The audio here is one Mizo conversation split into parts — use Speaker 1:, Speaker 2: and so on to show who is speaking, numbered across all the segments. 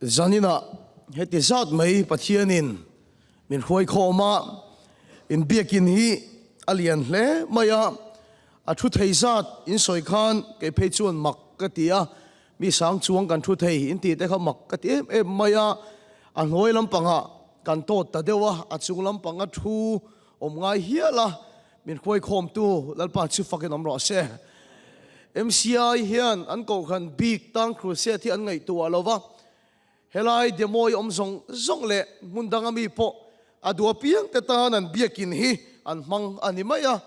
Speaker 1: Zaninah heti zat mai Pathianin min hruai khawm a, inbiakin hi a lian hle mai a, a thu thei zat in sawi khan kei phei chuan mak ka ti a, mi sang chuang kan thu thei in tih te kha mak ka ti em em mai a, a hnuai lampangah kan tawt ta deuh a, a chung lampanga thu awm ngai hial a, min hruai khawmtu Lalpa chu fakin awm rawh se. MCI hian an kohhran bik tang crusade hi an ngaihtuah lo va, helai demo-i awm zawng zawng leh hmun danga mi pawh a duh apiang te tan an biakin hi an hmang a ni mai a.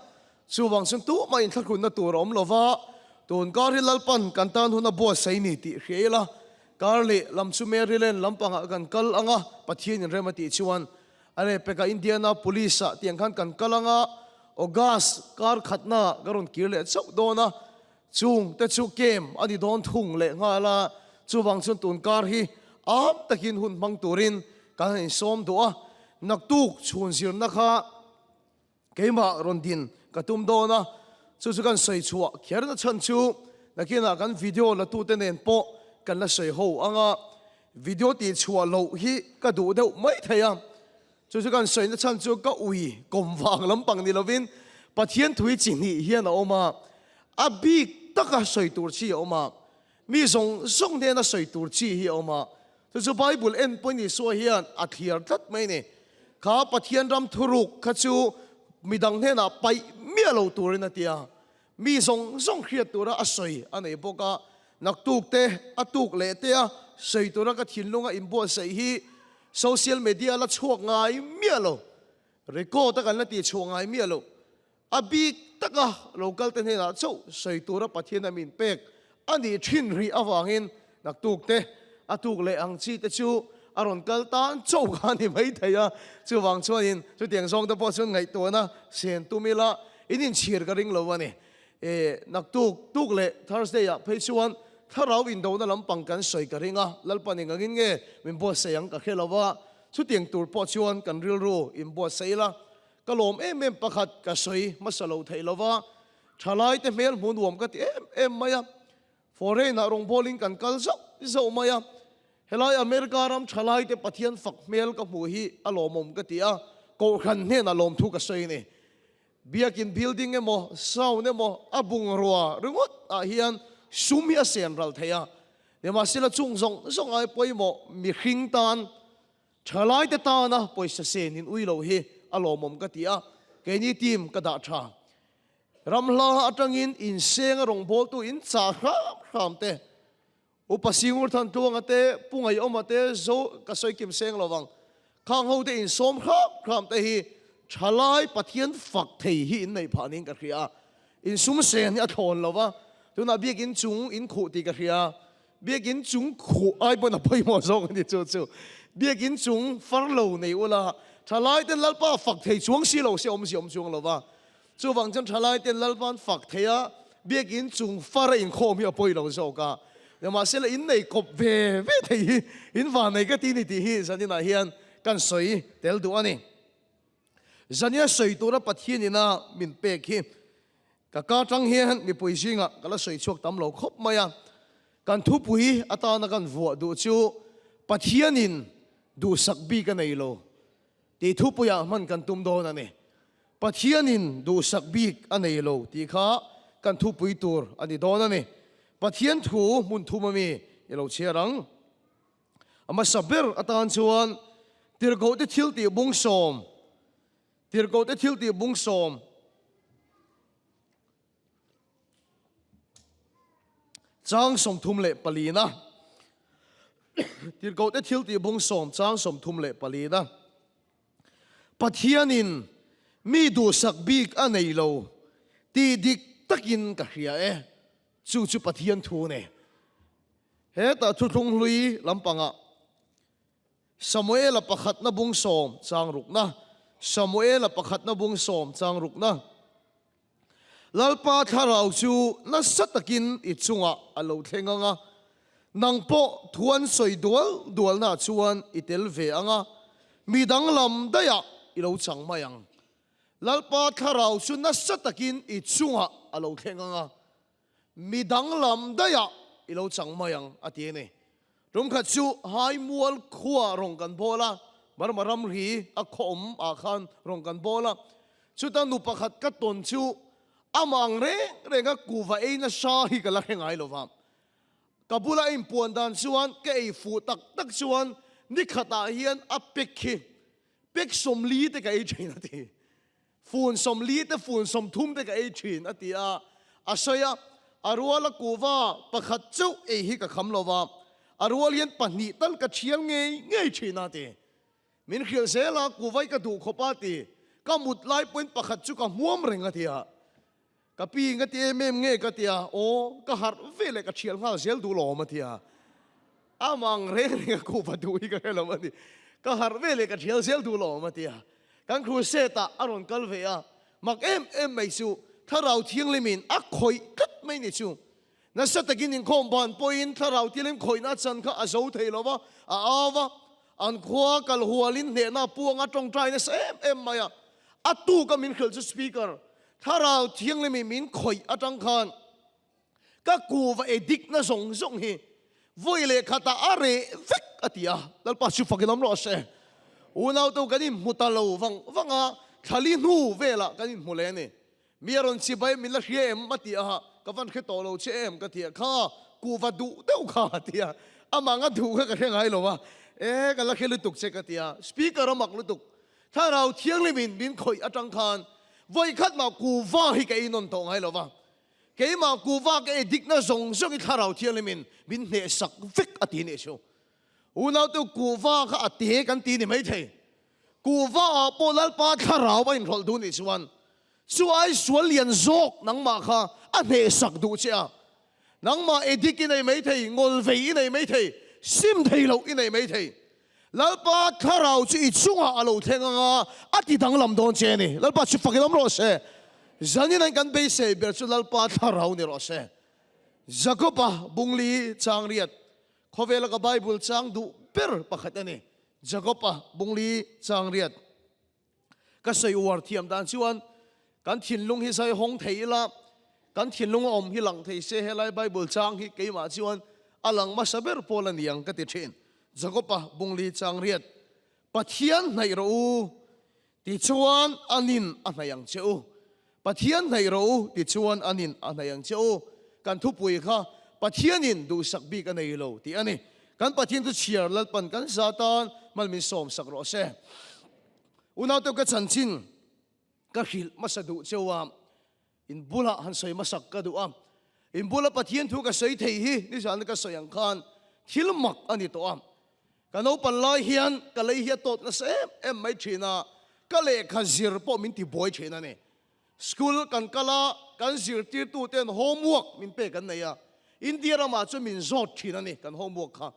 Speaker 1: Chuvang chuan tumah inthlahrunna tur a awm lo va, tun kar hi Lalpan kan tan hun a buatsaih ni tih hria ila, kar leh lam chu Maryland lampangah kan kal ang a, Pathian inrem a tih chuan A leh pekah Indiana Police ah tiang khan kan kal anga August kar khatna ka rawn kir leh chauh dawn a, chung te chu camp a ni dawn thung leh nghal a, chuvang chuan tun kar hi am takin hun hmang turin kan han insawm duh a, naktuk chhun zirna kha keimah rawn din ka tum dawn a, chu chu kan sawi chhuah kherna chhan chu nakinah kan video la tute nen pawh kan la sawi ho anga, Video tih chhuah loh hi ka duh deuh mai thei a, chu chu kan sawina chhan chu ka ui kawm vang lampang ni lovin Pathian thui chi hnih hian a awm a, a bik taka sawi tur chi a awm a, mi zawng zawng hnena sawi tur chi hi a awm a, chu chu Bible en pawhin Isua hian a thliar tlat mai a ni. Kha Pathian ram thuruk kha chu midang hnenah paih miah lo turin a ti a, Mi zawng zawng hriat tura a sawi a nei bawk a, naktuk te, a tuk leh te a sawi tura ka thinlunga inbuatsaih hi social media la chhuak ngai miah lo, record a kan la tih chhuah ngai miah lo. A bik taka local te hnenah chauh sawi tura Pathian a min pek a nih thin rih avangin naktuk te, a tuk leh ang chi te chu a rawn kal tan chauh kha a ni maithei a, chuvang chuanin chutiang zawng te pawh chuan ngaihtuahna sen tum ila in inchhir ka ring lo a ni. E, naktuk tuk leh Thursday ah phei chuan thlarau indona lampang kan sawi ka ring a, Lalpan engangin nge min buatsaih ang ka hre lo va, chutiang tur pawh chuan kan rilru inbuatsaih ila ka lawm em em pakhat ka sawi hmasa lo theih lo va, thalaite hmel hmu nuam ka ti em em mai a. Foreign ah rawngbawlin kan kal zauh zauh mai a, helai America ram thalaite Pathian fak hmel ka hmuh hi a lawmawm ka ti a, kohhran hnenah lawmthu ka sawi a ni. Biakin building emaw, sound emaw, a bungrua ringawt ah hian sum hi a sen ral thei a, nimahsela chung zawng zawng ai pawimawh mihring tan Thalaite tana pawisa sen in ui lo hi a lawmawm ka ti a, keini team ka dah tha. Ramhla atangin insenga rawngbawltu in chah hram hram te, Upa Singur Thantluanga te, Pu Ngaiawma te, Zo ka sawi kim seng lo vang, khang ho te insawm hram hram te hi thalai Pathian fak thei hi in neih phah niin ka hria a. Insum sen hi a thlawn lo va, tunah biakin chung in khuh tih ka hria. Biakin chung khuh ai pawn a pawimawh zawk a ni chu chu. Biakin chung far lo nei ula, thalai ten Lalpa fak thei chuang si lo se awmzia awm chuang lo va. Chuvang chuan thalai ten Lalpa'n fak thei a, biakin chung far a inkhawm hi a pawi lo zawk a. Nimahsela in nei kawp ve ve thei hi in vanei ka ti ni tih hi zaninah hian kan sawi tel duh a ni. Zania sawi tura Pathian ina min pek hi ka ka tang hian mipui zingah ka la sawi chhuak tam lo khawp mai a. Kan thupui atana kan vuah duh chu Pathianin duhsak bik a nei lo tih thupuiah hman kan tum dawn a ni. Pathianin duhsak bik a nei lo tih kha kan thupui tur a ni dawn a ni. Pathian thu hmun thum ami i lo chhiar ang. A hmasa ber atan chuan Tirhkohte thiltih bungsawm, Tirhkohte thiltih bungsawm, Chang 34na, Tirhkohte thiltih bungsawm chang 34na, Pathianin mi duhsak bik a nei lo tih dik takin ka hria e, chu chu Pathian thu a ni. Hetah thuthlung hlui lampangah Samuela pakhatna bung sawm chang rukna, Samuela pakhatna bung sawm chang rukna, Lalpa thlarau chu nasa takin i chungah a lo thleng ang a, nang pawh thu an sawi dual dualnaah chuan i tel ve ang a, mi danglam daihah i lo chang mai ang. Lalpa thlarau chu nasa takin i chungah a lo thleng ang a, mi danglam daihah i lo chang mai ang, a ti a ni. Tumkhat chu Haimual khua rawng kan bawl a, Burma ramri a khaw awm ah khan rawng kan bawl a. Chuta nu pakhat ka tawn chu amah ang reng reng a kuva ei nasa hi ka la hre ngai lo va. Ka bula a inpuan dan chuan ka ei fuh tak tak chuan nikhatah hian a pek hi pek 40 te ka ei thin a ti. Fun 40 te fun 30 te ka ei thin a ti a, a sawi a, a ruala kuva pakhat chauh ei hi ka kham lo va, a rual hian pahnih tal ka thial ngei ngei thin a ti. Min hrilh zel a, kuva hi ka duh khawp a ti, ka mut lai pawhin pakhat chu ka hmuam reng a ti a, ka pi nga ti em em nge ka ti a, aw ka harh ve leh ka thial nghal zel duh lawm a ti a, amah ang reng reng a kuva duh hi ka hre lo a ni, ka harh ve leh ka thial zel duh lawm a ti a. Kan crusade ah a rawn kal ve a, mak em em mai chu Thlarau Thianghlimin a khawih tlat mai ni chu. Nasa takin inkhawm ban pawhin Thlarau Thianghlim khawihna a chan kha a zo thei lo va, a au va, an khua kal hualin hnehna a puang a, tawngtai nasa em em mai a. A tuka min hrilh chu Speaker, Thlarau Thianghlimin min khawih atang khan Ka kuva e dikna zawng zawng hi vawi leh khatah a reh vek a ti a, Lalpa chu fakin awm rawh se. Unau te kan inhmu ta lo vang vang a, thlali hnu velah kan inhmu leh a ni. Mi a rawn chibai min la hria em a ti a, ka van hre tawh lo che em ka ti a, kha kuva duh deuh kha a ti a, amah anga duh kha ka hre ngai lo a, e ka la hre lutuk che ka ti a, speaker a mak lutuk, Thlarau Thianghlimin min khawih atang khan vawi khat mah kuva hi ka inawn tawh ngai lo va, Keimah kuhva ka ei dikna zawng zawng i Thlarau Thianghlimin min hnehsak vek a ti nih chu. Unaute kuhva kha a te kan ti ni maithei. Kuhva ah pawh Lalpa Thlarau a inhrawlh duh nih chuan chu ai sual lian zawk nangmah kha a hnehsak duh che a. Nangmah ei dik i nei maithei, ngawl vei i nei maithei, sim thei loh i nei maithei. Lalpa Thlarau chu i chungah a lo thleng ang a, a ti danglam dawn che a ni. Lalpa chu fakin awm rawh se. Zanin an kan beisei ber chu Lalpa Thlarau ni rawh se. Jakoba bungli chang riat, khawvela ka Bible chang duh ber pakhat a ni. Jakoba bungli chang riat. Ka sawi uar thiam dan chuan kan thinlung hi zai hawng thei ila, kan thinlung a awm hi lang thei se helai Bible chang hi keimah chuan a lang hmasa ber pawl a ni ang ka ti thin. Jakoba bungli chang riat, Pathian hnaih rawh u, tichuan a nin a hnaih ang che u. Pathian hnaih rawh u, tichuan a nin a hnaih ang che u. Kan thupui kha Pathianin duhsak bik a nei lo tih a ni. Kan Pathian chu chhiar Lalpan kan za tan mal min sawmsak rawh se. Unaute ka chanchin ka hrilh hmasa duh cheu a, in bulah han sawi hmasak ka duh a. In bula Pathian thu ka sawi thei hi nizan ka sawi ang khan thil mak a ni tawh a. Ka naupan lai hian ka lei hi a tawt nasa em em mai thin a, ka lehkha zir pawh min ti buai thin a ni. School kan kal a, kan zirtirtuten homework min pek an nei a, India ramah chuan min zawt thin a ni kan homework kha.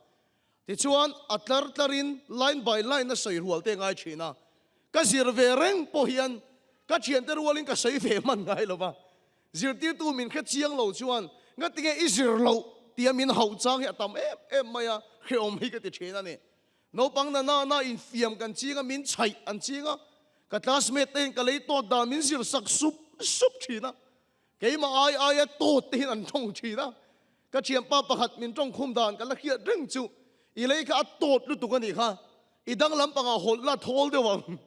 Speaker 1: Tichuan a tlar tlarin line by line a sawi rual te ngai thin a, ka zir ve reng pawh hian ka thiante rualin ka sawi ve hman ngai lo va. Zirtirtu min hre chiang lo chuan ngatinge i zir loh tia min hauh chang hi a tam em em mai a, hrehawm hi ka ti thin a ni. Naupang na na na infiam kan ching a, min chhaih an ching a, ka classmate te hian ka lei tawt dan min zir sak sup sup thin a, keimah ai aia tawt te hian an tawng thin a, ka thianpa pakhat min tawng khum dan ka la hriat reng chu i lei kha a tawt lutuk a nih kha, i danglam pangah hawlh la thawl deuh ang.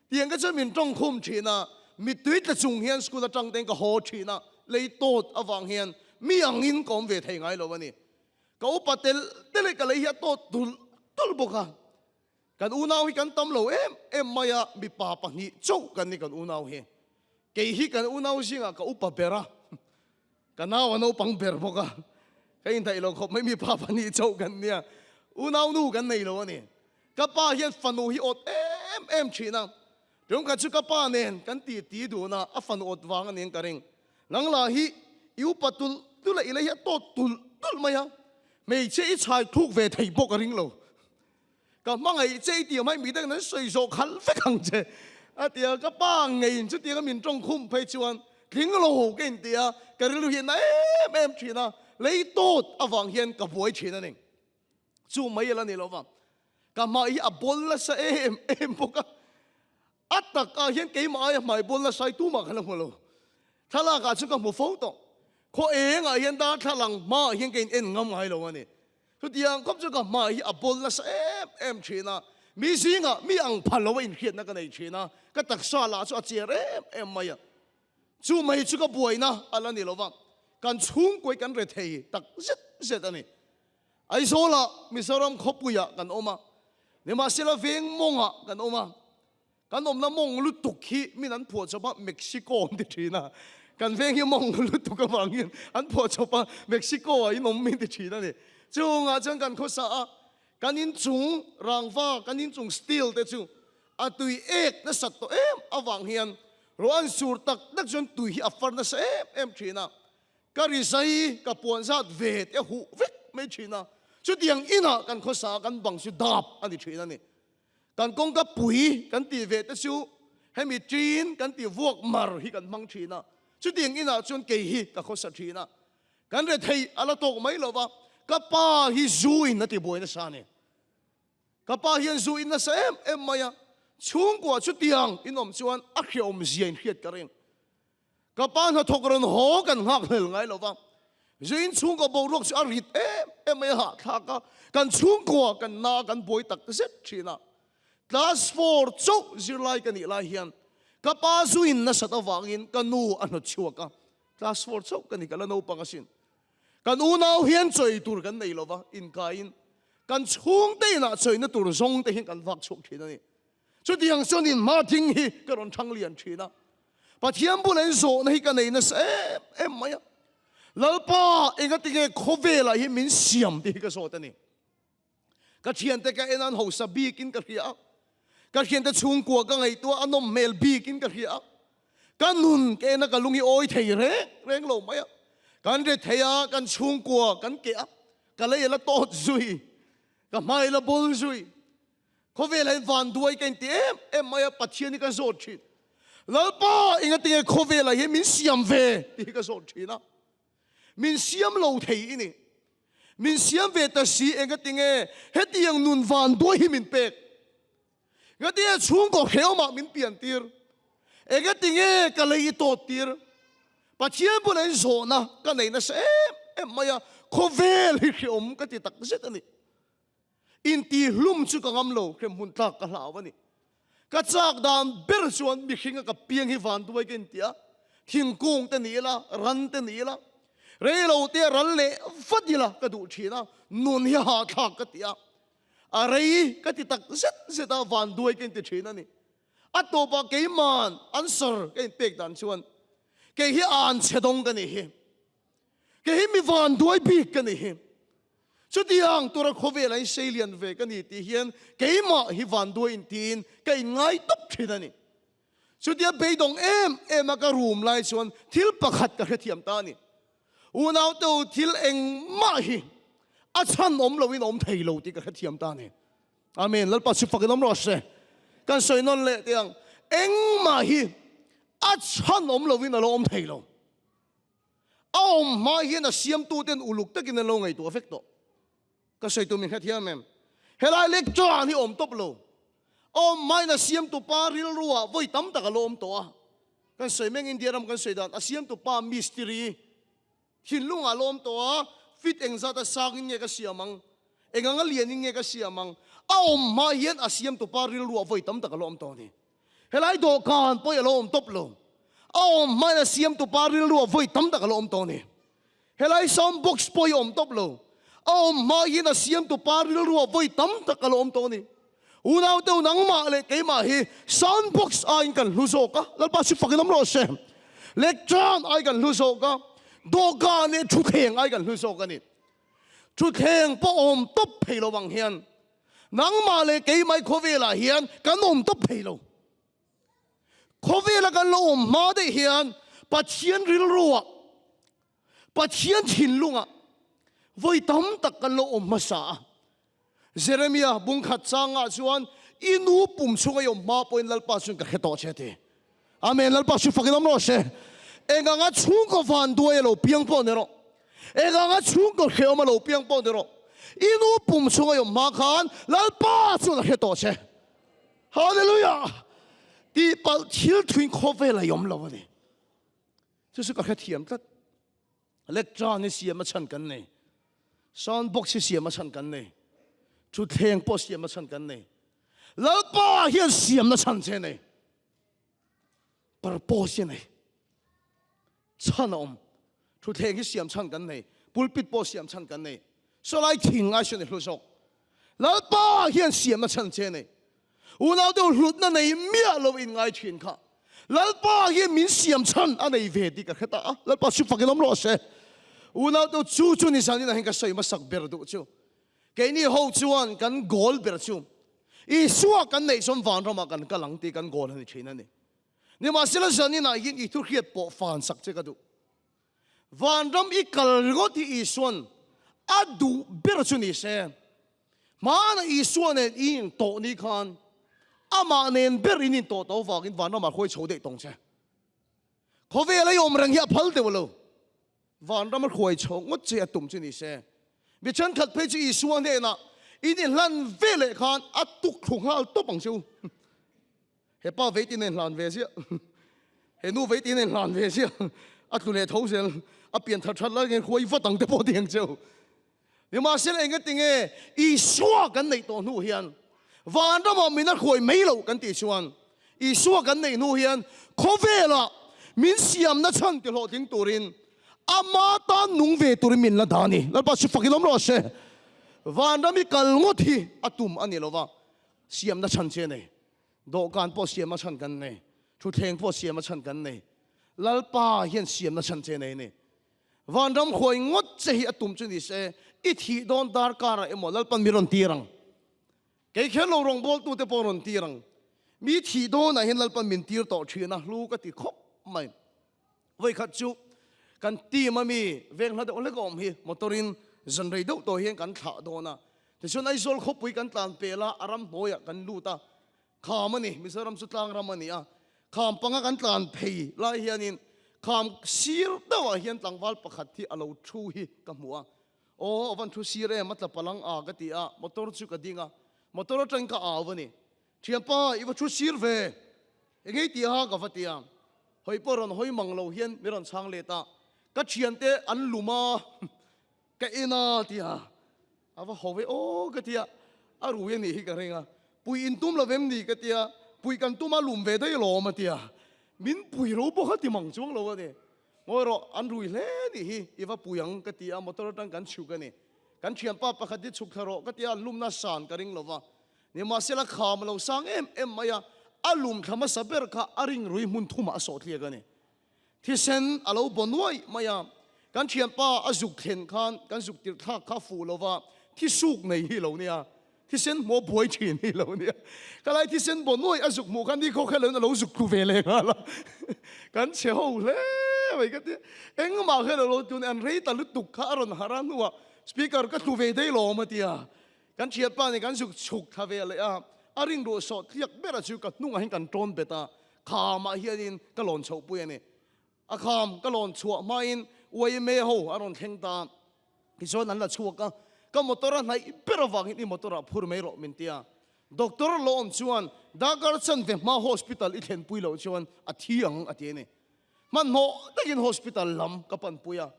Speaker 1: Tiang ka chuan min tawng khum thin a, mittui tla chung hian school atang ten ka haw thin a, lei tawt avang hian mi angin ka awm ve thei ngai lo a ni. Ka upa tel tel e ka lei hi a tawt tul tul bawk a, kan unau hi kan tam lo em em mai a, mipa pahnih chauh kan ni kan unau hi. Kei hi kan unau zingah ka upa ber a, Ka nau a naupang ber bawk a, ka indaih lo khawp mai mipa pahnih chauh kan nia, unau nu kan nei lo a ni. Ka pa hian fanu hi awt em em thin a, tumkhat chu ka pa nen kan ti ti dun a, a fanu awt vang a ning ka ring. Nang lah hi i upa tulh tulh a, i lei hi a tawt tulh tulh mai a, hmeichhia i chhai thluk ve thei bawk a ring lo. Ka hmangaih che i tih hmai mi dangin an sawi zawh khalh vek ang che a ti a, ka pa ngeiin chutianga min tawng khum phei chuan tling lo ka inti a, ka rilru hi a na em em thin a, lei tawt avang hian ka buai thin a ni. Chu mai ala ni lo va, ka hmai hi a bawl nasa em em bawk a, A takah hian keimah aia hmai bawl nasa hi tumah ka la hmu lo. Thlalakah chuan ka hmu fo tawh. Khaw engah hian darthlalang hmaah hian ka in en ngam ngai lo a ni. Chutiang khawp chu ka hmai hi a bawl nasa em em thin a, mi zingah mi ang pha lo a inhriatna ka nei thin a, ka taksa lah chu a cher em em mai a. Chu mai chu ka buaina a la ni lo va, kan chhungkuai kan rethei tak zet zet a ni. Aizawlah Mizoram khawpuiah kan awm a, nimahsela veng mawngah kan awm a, Kan awmna mawng lutuk hi min an phuah chawp a, Mexico an ti thin a. Kan veng hi mawng lutuk avangin an phuah chawp a, Mexico ah in awm min ti thin a ni. Chungah chuan kan khawsa a, kan inchung rangva, kan inchung steel te chu a tui ek nasat tawh em avang hian ruah an sur tak tak chuan tui hi a far nasa em em thin a. Ka rizai ka puan zat ve te a huh vek mai thin a. Chutiang inah kan khawsa a, kan bang chu dap a ni thin a ni. Kan kawngka pui kan tih ve te chu hemi ṭin kan tih vuak mar hi kan hmang ṭhin a, chutiang inah chuan kei hi ka khawsa ṭhin a, kan rethei a la tawk mai lo va, ka pa hi zu in a ti buai nasa a ni. Ka pa hian zu in nasa em em mai a, chhungkua chutiang in awm chuan a hreawm zia in hriat ka ring. Ka pa hnathawk rawn haw kan nghak hlel ngai lo va, Zuin chhungkaw boruak chu a rit em em mai a hahthlak a, kan chhungkua kan na kan buai tak zet thin a. Class four chauh zirlai ka nih lai hian ka pa Zuin nasat avangin ka nu a hnawt chhuak a, class four chauh ka ni ka la naupang asin. Kan unau hian chawi tur kan nei lo va, inkaiin kan chhungte inah chawina tur zawng te hian kan vak chhuak thin a ni. Chutiang chuan in hma thing hi ka rawn thang lian thin a, Pathian bula in zawhna hi ka nei nasa em em mai a, Lalpa engatinge khawvelah hi min siam tih hi ka zawt a ni. Ka thiante ka en a, an hausa bikin ka hria a, ka thiante chhungkua ka ngaihtuah a, a nawm hmel bikin ka hria a, ka nun ka en a, ka lung hi awi thei reng reng lo mai a, kan re thei a, kan chhungkua kan keh a, ka lei a la tawt zui, ka hmai la bul zui. Khawvel ah hian van duai ka inti em em mai a, Pathian hi ka zawt thin. Lalpa engatinge khawvel ah hian min siam ve tih hi ka zawt thin a. Min siam lo thei i ni. Min siam ve ta si engatinge hetiang nun van duai hi min pek. Engatinge chhungkaw hrehawmah min pian tir. Engatinge ka lei i tawt tir. Pathian bulah in zawhna ka nei nasa em em mai a, khawvel hi hrehawm ka ti tak zet a ni. Intihlum chu ka ngam lo, hremhmun tlak ka hlau a ni. Ka chak dan ber chuan mihringa ka piang hi van duai ka inti a, thingkung te ni ila, ran te ni ila, rei lo te ral leh vat ila ka duh thin a, nun hi hahthlak ka ti a, a rei ka ti tak zet zet a, van duai ka inti thin a ni. A tawpah keiman answer ka inpek dan chuan kei hi an chhe dawng ka nih hi. Kei hi mi vanduai bik ka ni hi. Chutiang tura khawvel a in seilian ve ka ni tih hian keimah hi vanduai intiin ka inngai tawp thin a ni. Chutia beidawng em em a ka rum lai chuan thil pakhat ka hrethiam ta a ni. Unaute u thil engmah hi a chhan awm loin a awm thei lo tih ka hrethiam ta a ni. Amen. Lalpa chu fakin awm rawh se. Kan sawi nawn leh teh ang. Engmah hi a chhan awm loin a lo awm thei lo. A awm hma hian a siamtuten uluk takin an lo ngaihtuah vek tawh. Ka sawi tur min hrethiam em? Helai lecture hi awm tawp lo. A awm hmain a siamtupa rilruah vawi tam tak a lo awm tawh a. Kan sawi meng India ram kan sawi dan a siamtupa mistiri thinlungah a lo awm tawh a, fit engzat a sangin nge ka siam ang? Eng anga lianin nge ka siam ang? A awm hma hian a siamtupa rilruah vawi tam tak a lo awm tawh a ni. Helai dawhkan pawh hi a lo awm tawp lo. A awm hmain a siamtupa rilruah vawi tam tak a lo awm tawh a ni. Helai sound box pawh hi a awm tawp lo. A awm hma hian a siamtupa rilruah vawi tam tak a lo awm tawh a ni. Unaute u nangmah leh keimah hi sound box aiin kan hlu zawk a, Lalpa chu fakin awm rawh se. Lectern ai kan hlu zawk a, dawhkan leh thutthleng ai kan hlu zawk a ni. Thutthleng pawh awm tawp thei lo ang hian Nangmah leh keimah khawvelah hian kan awm tawp thei lo. Khawvela kan lo awm hma daih hian Pathian rilruah, Pathian thinlungah vawi tam tak kan lo awm hmasa a. Jeremia bungkhat changah chuan i nu pum chhunga i awm hma pawhin Lalpa chuan ka hre tawh che a ti. Amen Lalpa chu fakin awm rawh se. Eng anga chhungkaw van duai a lo piang pawh ni rawh. Eng anga chhungkaw hrehawm a lo piang pawh ni rawh. I nu pum chhunga i awm hma khan Lalpa chuan a hre tawh che. Hallelujah! Tihpalh thil thuin khawvel a i awm lo a ni. Chu chu ka hrethiam tlat. Lectern hi siam a chhan kan nei. Sound box hi siam a chhan kan nei. Thutthleng pawh siam a chhan kan nei. Lalpa hian siamna chhan che nei. Purpose hi a nei. Chhan a awm. Thutthleng hi siam chhan kan nei. Pulpit pawh siam chhan kan nei. Sawlai thing ai sawn i hlu zawk. Lalpa hian siamna chhan che nei. Unau deuh hlutna nei miah lo in ngai thin kha. Lalpa hian min siam chhan a nei ve tih ka hre ta a. Lalpa chu fakin awm rawh se. Unau deuh chu chu ni zan inah hian ka sawi hmasak ber duh chu. Keini ho chuan kan goal ber chu Isua kan neih chuan vanramah kan kal ang tih kan goal a ni thin a ni. Nimahsela zaninah hian i thuhriat pawh fan sak che ka duh. Vanram i kal ringawt hi Isuan a duh ber chu ni se. Hmana Isua nen i intawh ni khan amah nen ber in intawh tawh vangin vanramah khawi chho daih tawng che. Khawvel a i awm reng hi a phal deuh lo. Vanram a hruai chho ngawt che a tum chu ni se. Mi thenkhat phei chu Isua hnenah in inhlan ve leh khan a tuk thlu nghal tawp ang che u. He pa vei tin a inhlan ve ziah. He nu vei tin a inhlan ve ziah. A tlu leh tho zel. A pian that that lai hian huai vat ang te pawh ti ang cheu. Nimahsela engatinge Isua kan neih tawh hnu hian vanramah min a hruai mai loh kan tih chuan Isua kan neih hnu hian khawvelah min siamna chhan ti hlawhtling turin ama tan nung ve turin min la dah a ni. Lalpa chu fakin awm rawh se. Vanram i kal ngawt hi a tum a ni lova. Siamna chhan che nei. Dawhkan pawh siam a chhan kan nei. Thutthleng pawh siam a chhan kan nei. Lalpa hian siamna chhan che nei a ni. Vanram khuai ngawt che hi a tum chu ni se, i thih dawn darkarah emaw Lalpan mi rawn tir ang. Kei kher lo rawngbawltute pawh rawn tir ang. Mi thih dawnah hian Lalpan min tir tawh thin a, hlu ka ti khawp mai. Vawikhat chu kan team a mi veng hla deuh hlek a awm hi motor in zan rei deuh tawh hian kan thlah dawn a. Tichuan Aizawl khawpui kan tlan pel a, a ram hnuaiah kan lut a, kham a ni, Mizoram chu tlang ram a ni a, kham panga kan tlan phei lai hianin kham sir deuhah hian tlangval pakhat hi a lo thu hi ka hmu a, aw a van thu sir em a tla palang a ka ti a, motor chu ka ding a, motor atangin ka au a ni, Thianpa i va thu sir ve, engei ti a ka va ti a, hawi pawh rawn hawi mang lo hian mi rawn chhang let a, ka thiante an lum a, ka en a ti a, a va ho ve aw ka ti a, a rui a nih hi ka ring a, pui in tum lo vem ni ka ti a, pui kan tum a lum ve daih alawm a ti a, min pui ro bawk a ti mang chuang lo a ni, ngawi rawh an rui hle nih hi i va pui ang ka ti a, motor atang kan chhuk a ni, kan thianpa pakhat hi chhuk thla rawh ka ti a, an lumna san ka ring lo va. Nimahsela kham a lo sang em em mai a, a lum thla hmasa ber kha a ring rui hmun thumah a sawh tliak a ni. Thisen a lo baw nuai mai a, kan thianpa a zuk thlen khan kan zuk tirh thlak kha fuh lo va, thisuk nei hi lo nia, thisen hmuh a buai thin hi lo nia. Ka lai thisen baw nuai a zuk hmuh khan ni khaw khelh in a lo zuk tlu ve leh nghal a, kan chhe ho hle mai ka ti. Engmah khelh lo tun an rei ta lutuk kha a rawn harh a hnuah speaker ka tlu ve daih lawm a ti a. Kan thianpa nih kan zuk chhuk thla ve leh a, a ring ruh sawh tliak bera chu ka hnungah hian kan tawn bet a, khamah hianin ka lawn chhoh pui a ni. A kham ka lawn chhuah hmain yma ho a rawn thleng ta a, tichuan an la chhuak a, ka motor a hnaih ber avangin i motor ah phur mai rawh min ti a. Doctor lo awm chuan darkar chanve hma hospital i thlenpui loh chuan a thi ang a ti a ni. Hmanhmawh takin hospital lam ka panpui a,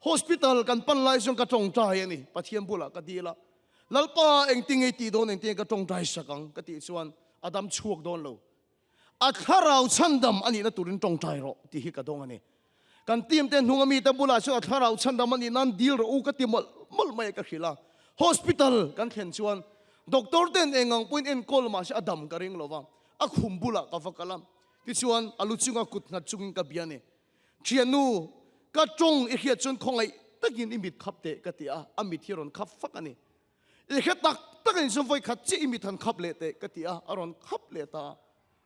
Speaker 1: hospital kan pan lai chuan ka tawngtai a ni, Pathian bulah ka dil a, Lalpa engtin nge i tih dawn engtin nge ka tawngtai sak ang ka tih chuan a dam chhuak dawn lo, a thlarau chhandam a nihna turin tawngtai rawh tih hi ka dawng a ni. Kan team te hnunga mite bulah chuan a thlarau chhandam a nih nan dil rawh u ka ti mawlh mawlh mai a ka hrilh a, hospital kan thlen chuan doctor ten eng ang pawhin enkawl mahse a dam ka ring lo va, a khum bulah ka va kal a, Tichuan, a lu chunga kut nghat chungin ka bia a ni. Thiannu, ka tawng i hriat chuan khawngaih takin i mit khap teh ka ti a, a mit hi a rawn khap fak a ni. I hre tak tak a ni chuan vawi khat chiah i mit han khap leh teh ka ti a, a rawn khap leh ta a.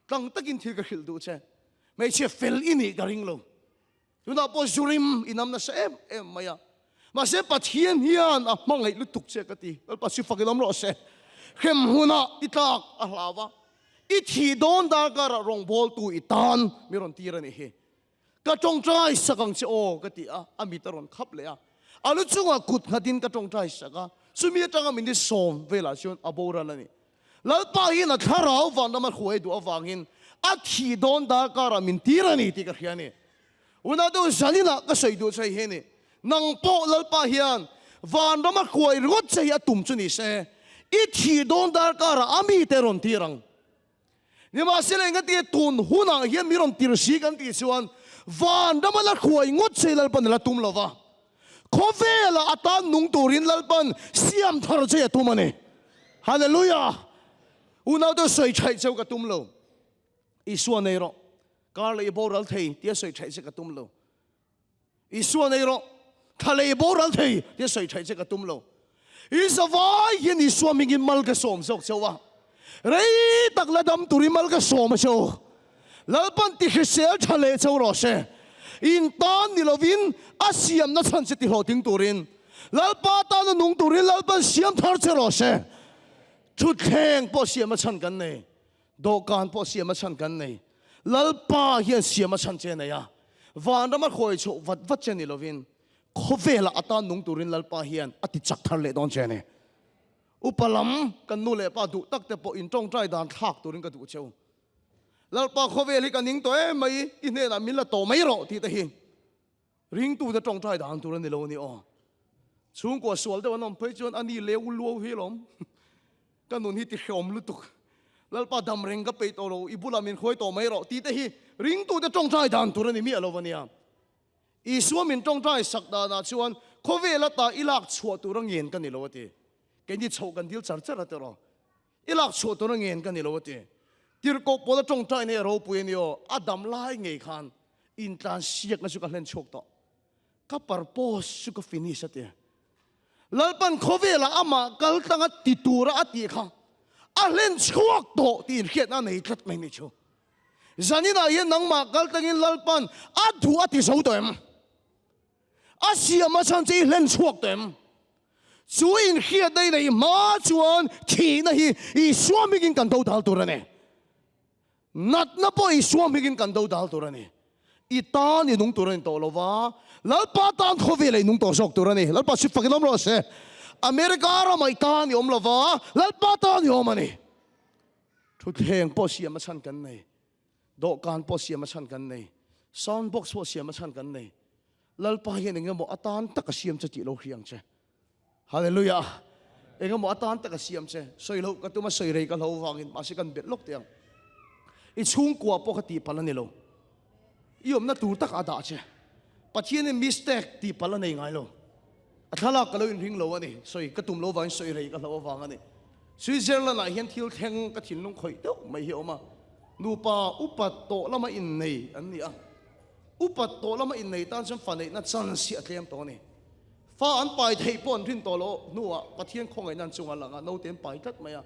Speaker 1: Tlang takin thil ka hrilh duh che. Hmeichhia fel i nih ka ring lo. Tunah pawh Zurim i nam nasa em em mai a. Mahse Pathian hian a hmangaih lutuk che ka ti. Lalpa chu fak i lawm rawh se. Hrem hunah i tlak a hlau a. I thih dawn darkarah rawngbawltu i tan mi rawn tir a nih hi. Ka tawngtai sak ang che aw ka ti a, a mit a rawn khap leh a. A lu chungah kut nghatin ka tawngtai sak a. Chumi atanga min ti sawm velah chuan a boral a ni. Lalpa hian a thlarau vanram a hruai duh avangin a thih dawn darkarah min tir a ni tih ka hria a ni. Unau deuh zaninah ka sawi duh che hi a ni. Nang pawh Lalpa hian Vanrama hruai ringawt che hi a tum chu ni se, i thih dawn darkarah a mite rawn tir ang. Nimahsela engati tun hunah hian mi rawn tir si kan tih chuan Vanrama la hruai ngawt che hi Lalpan a la tum lo va, khawvelah atan nung turin Lalpan siam thar che a tum a ni. Hallelujah! Unaute sawi thaih cheu ka tum lo. Isua nei rawh, kar leh i boral thei tia sawi thaih che ka tum lo. Isua nei rawh, thla leh i boral thei tia sawi thaih che ka tum lo. I zavai hian Isua hmingin mal ka sawm zawk cheu a, rei tak la dam turin mal ka sawm a cheu. Lalpan ti hrisel tha leh cheu rawh se. In tan ni lovin a siamna chhan che ti hlawhtling turin Lalpa tana nung turin Lalpan siam thar che rawh se. Thutthleng pawh siam a chhan kan nei. Dawhkan pawh siam a chhan kan nei. Lalpa hian siam a chhan che nei a, vanrama khawi chhoh vat vat che ni lovin khawvelah atan nung turin Lalpa hian a ti chak thar leh dawn che a ni. Upa lam kan nu leh pa duh tak te pawh in tawngtai dan thlak turin ka duh cheu. Lalpa khawvel hi ka ning tawh em mai, i hnenah min la tawh mai rawh tih te hi Ringtute tawngtai dan tur a ni lo a ni aw. Chhungkua sual deuh an awm phei chuan a ni leu luau hi alawm. Ka nun hi ti hreawm lutuk. Lalpa dam reng ka peih tawh lo, i bulah min hruai tawh mai rawh tih te hi ringtute tawngtai dan tur a ni miah lo a nia. Isua min tawngtai sak danah chuan khawvel ata i lak chhuah tur a ngen ka ni lo a ti. Keini chhoh kan dil char char a tiraw. I lak chhuah tur a ngen ka ni lo a ti. Tirhkoh pawl a tawngtai nei a ropui a ni aw, a dam lai ngei khan intlan siakna chu ka hlen chhuak tawh. Ka purpose chu ka finish a ti. Lalpan khawvelah amah kal tlanga ti tura a tih kha a hlen chhuak tawh tih inhriatna a nei tlat mai ni chu. Zaninah hian nangmah kal tlangin Lalpan a duh a ti zo tawh em? A siam a chhan che i hlen chhuak tawh em? Chu inhriatna i neih hma chuan thihna hi Isua hmingin kan do dal tur a ni. Natna pawh Isua hmingin kan do dal tur a ni. I tan i nung tur a ni tawh lo va, Lalpa tan khawvel ah i nung tawh zawk tur a ni. Lalpa si fakin awm rawh se. America ramah i tan i awm lo va, Lalpa tan i awm a ni. Thutthleng pawh siam a chhan kan nei. Dawhkan pawh siam a chhan kan nei. Sound box pawh siam a chhan kan nei. Lalpa hian eng emaw atan tak a siam che tih lo hria ang che. Hallelujah! Eng emaw atan tak a siam che. Sawi loh ka tum a, sawi rei ka hlo vangin mahse kan belh lawk teh ang. I chhungkua pawh kha tihpalh a ni lo. I awmna tur takah a dah che. Pathianin mistake tihpalh a nei ngai lo. A thlalak ka lo inring lo a ni. Sawi ka tum lo vangin sawi rei ka hloh avang a ni. Switzerland ah hian thil thleng ka thinlung khawih deuh mai hi a awm a. Nupa upa tawh lama innei an ni a. Upa tawh lama innei tan chuan fa neihna chance hi a tlem tawh a ni. Fa an pai theih pawh an rin tawh loh hnuah Pathian khawngaihna an chungah lang a, naute an pai tlat mai a.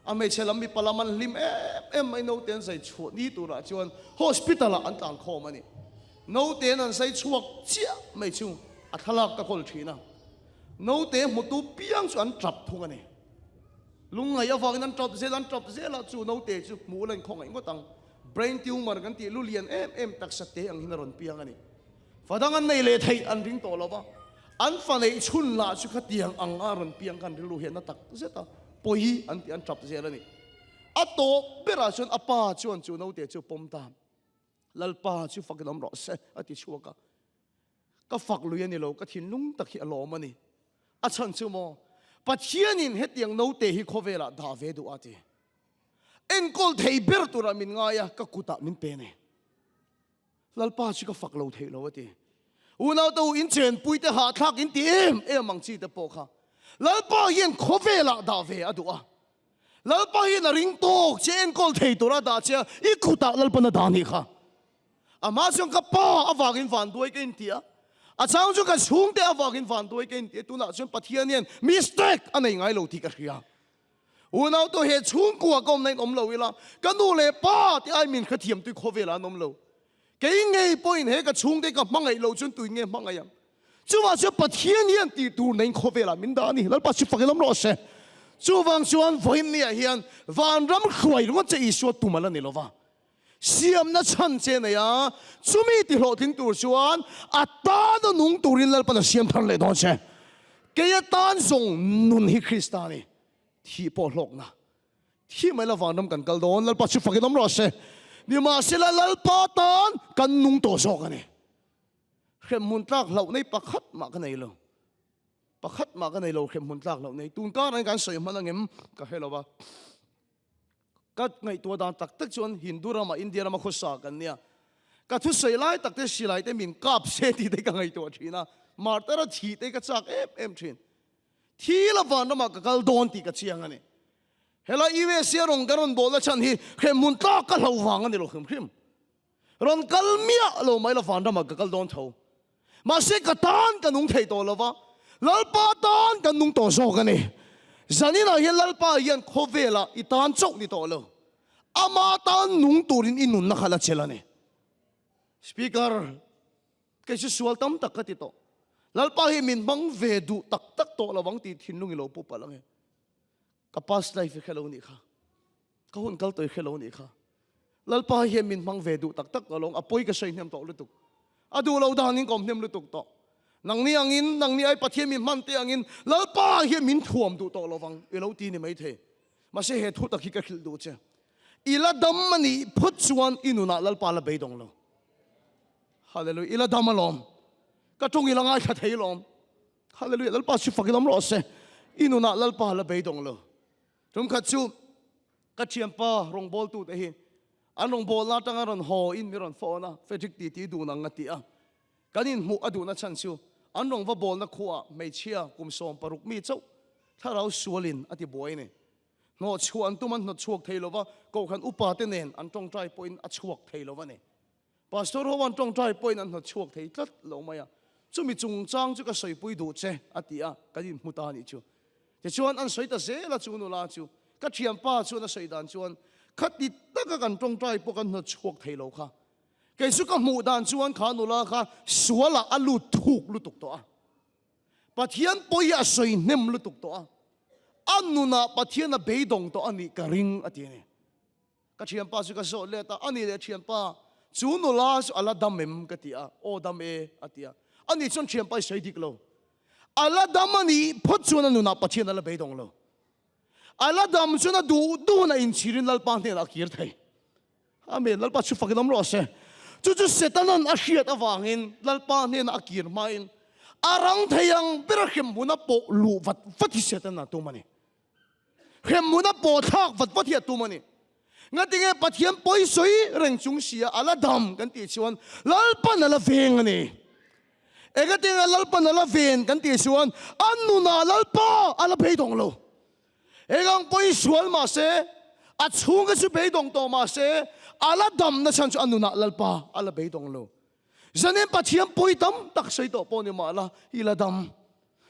Speaker 1: A hmeichhe lam mipa lam an hlim em em mai, naute an zai chhuah ni turah chuan hospital ah an tlan khawm a ni. Naute an zai chhuak chiah mai chu a thlalak ka kawl thin a, naute hmutu piang chu an tap thung a ni. Lungngaih avangin an tap zel, an tap zel a, chu naute chu hmuh la inkhawngaih ngawt ang. Brain tumor kan tih lu lian em em taksa te ang hian a rawn piang a ni. Fa dang an nei leh theih an ring tawh lo va, an fa neih chhun lah chu khatiang ang a rawn piang khan rilru hian na tak zet a, pawi an tih an tap zel a ni. A tawp berah chuan a pa chuan chu naute chu pawm ta. Lalpa chu fakin awm rawh se a ti chhuak a. Ka fak lui a ni lo, ka thinlung tak hi a lawm a ni. A chhan chu maw, Pathianin hetiang naute hi khawvelah dah ve duh a ti. Enkawl thei ber turah min ngai a, ka kutah min pe a ni. Lalpa chu ka fak lo theih lo a ti. Unaute u, in chenpui te hahthlak in ti em em ang chi te pawh kha Lalpa hian khawvelah dah ve a duh a. Lalpa hian a ring tawk che, enkawl thei tura dah che a, i kutah Lalpan a dah nih kha. Amah chuan ka pa avangin vanduai ka inti a, a chang chu ka chhungte avangin vanduai ka inti a, tunah chuan Pathian hian mistake a nei ngai lo tih ka hria. Unau tu he chhungkua ka awmna in awm lo ila, ka nu leh pa te ai min hrethiam tui khawvelah an awm lo. Kei ngei pawhin he ka chhungte ka hmangaih lo chuan tuin nge hmangaih ang? Chuvang chuan Pathian hian tih tur neiin khawvelah min dah a ni. Lalpa chu fak ilawm rawh se. Chuvang chuan vawiin niah hian vanram hruai ringawt che Isua tum a la ni lo va. Siamna chhan che nei a, chumi ti hlawhtling tur chuan a tana nung turin Lalpan a siam thar leh dawn che. Kei atan zawng nun hi Krista a ni. Thih pawh hlawkna. Thih mai la vanram kan kal dawn. Lalpa chu fakin awm rawh se. Nimahsela Lalpa tan kan nung tawh zawk a ni. Hremhmun tlak hlauh nei pakhat mah ka nei lo. Pakhat mah ka nei lo hrem hmun tlak loh nei. Tun karah hian kan sawi hman angem ka hre lo va. Ka ngaihtuah dan tak tak chuan Hindu ramah India rama khawsa kan nia. Ka thusawi lai tak te silai te min kap se tih te ka ngaihtuah thin a. Martar a thih te ka chak em em thin. Thi la van ramah ka kal dawn tih ka chiang a ni. Helai USA rawng ka rawn bawlna chhan hi hrem hmun tlak ka hlo vang a ni lo hrim hrim. Rawn kal miah lo mai la vanramah ka kal dawn tho. Mahse ka tan ka nung thei tawh lo va, Lalpa tan kan nung tawh zawk a ni. Zaninah hian Lalpa hian khawvelah i tan chauh ni tawh lo. Ama tan nung turin i nunna kha la chel a ni. Speaker, kei chu sual tam tak ka ti tawh. Lalpa hi min hmang ve duh tak tak tawh lo vang tih thinlung i lo pu palh ange. Ka past life i hre lo nih kha. Ka hun kal tawh i hre lo nih kha. Lalpa hian min hmang ve duh tak tak tawh lo, a pawi ka sawi hnem tawh lutuk. A duh lo danin ka awm hnem lutuk tawh. Nangni angin, nangni ai Pathian min hman te angin Lalpa hian min thuam duh tawh lovang i lo ti ni maithei. Mahse he thu tak hi ka hrilh duh che. I la dam a nih phawt chuan i nunah Lalpa la beidawng lo. Hallelujah, i la dam alawm. Ka tawng i la ngaithla thei lawm. Hallelujah, Lalpa chu fak i lawm rawh se. I nunah Lalpa la beidawng lo. Tumkhat chu Ka thianpa rawngbawltute hi an rawngbawlna atanga rawn haw in mi rawn phone a, Frederick titi dun ang a ti a. Kan inhmuh a duhna chhan chu an rawn va bawlna khuaah hmeichhia kum 16 mi chauh thlarau sualin a ti buai a ni. Hnawhchhuah an tum an hnawtchhuak thei lova, kohhran upate nen an tawngtai pawhin a chhuak thei lo a ni. Pastor ho an tawngtai pawhin an hnawtchhuak thei tlat lo mai a, chumi chungchang chu ka sawipui duh che a ti a, kan inhmu ta a nih chu. Tichuan an sawi ta zel a chu nula chu, ka thianpa chuan a sawi dan chuan khati taka kan tawngtai pawh kan hnawtchhuak thei lo kha. Kei chu ka hmuh dan chuan kha nula kha sualah a lut thuk lutuk tawh a, Pathian pawi a sawi hnem lutuk tawh a, a nunah Pathian a beidawng tawh a nih ka ring a ti a ni. Ka thianpa chu ka zawh let a, ani leh thianpa, chu nula chu a la dam em? ka ti a, aw dam e a ti a. Ani chuan thianpa i sawi dik lo. A la dam a nih phawt chuan a nunah Pathian a la beidawng lo. A la dam chuan a duh duhna inchhirin Lalpa hnenah a kir thei. Amen. Lalpa chu fakin awm rawh se. Chu chu Setanan a hriat avangin Lalpa hnenah a kir hmain a rang thei ang ber a hremhmun a pawh luh vat vat hi Setana a tum a ni. Hremhmun a pawh thlak vat vat hi a tum a ni. Ngatinge Pathian pawi sawi reng chung sia a la dam kan tih chuan Lalpan a la veng a ni. Engatinge Lalpan a la ven kan tih chuan a nunah Lalpa a la beidawng lo. Engang pawi sual mah se, a chhungte chu beidawng tawh mah se, a la damna chhan chu a nunah Lalpa a la beidawng lo. Zanin Pathian pawi tam tak sawi tawh pawh ni mah la, i la dam.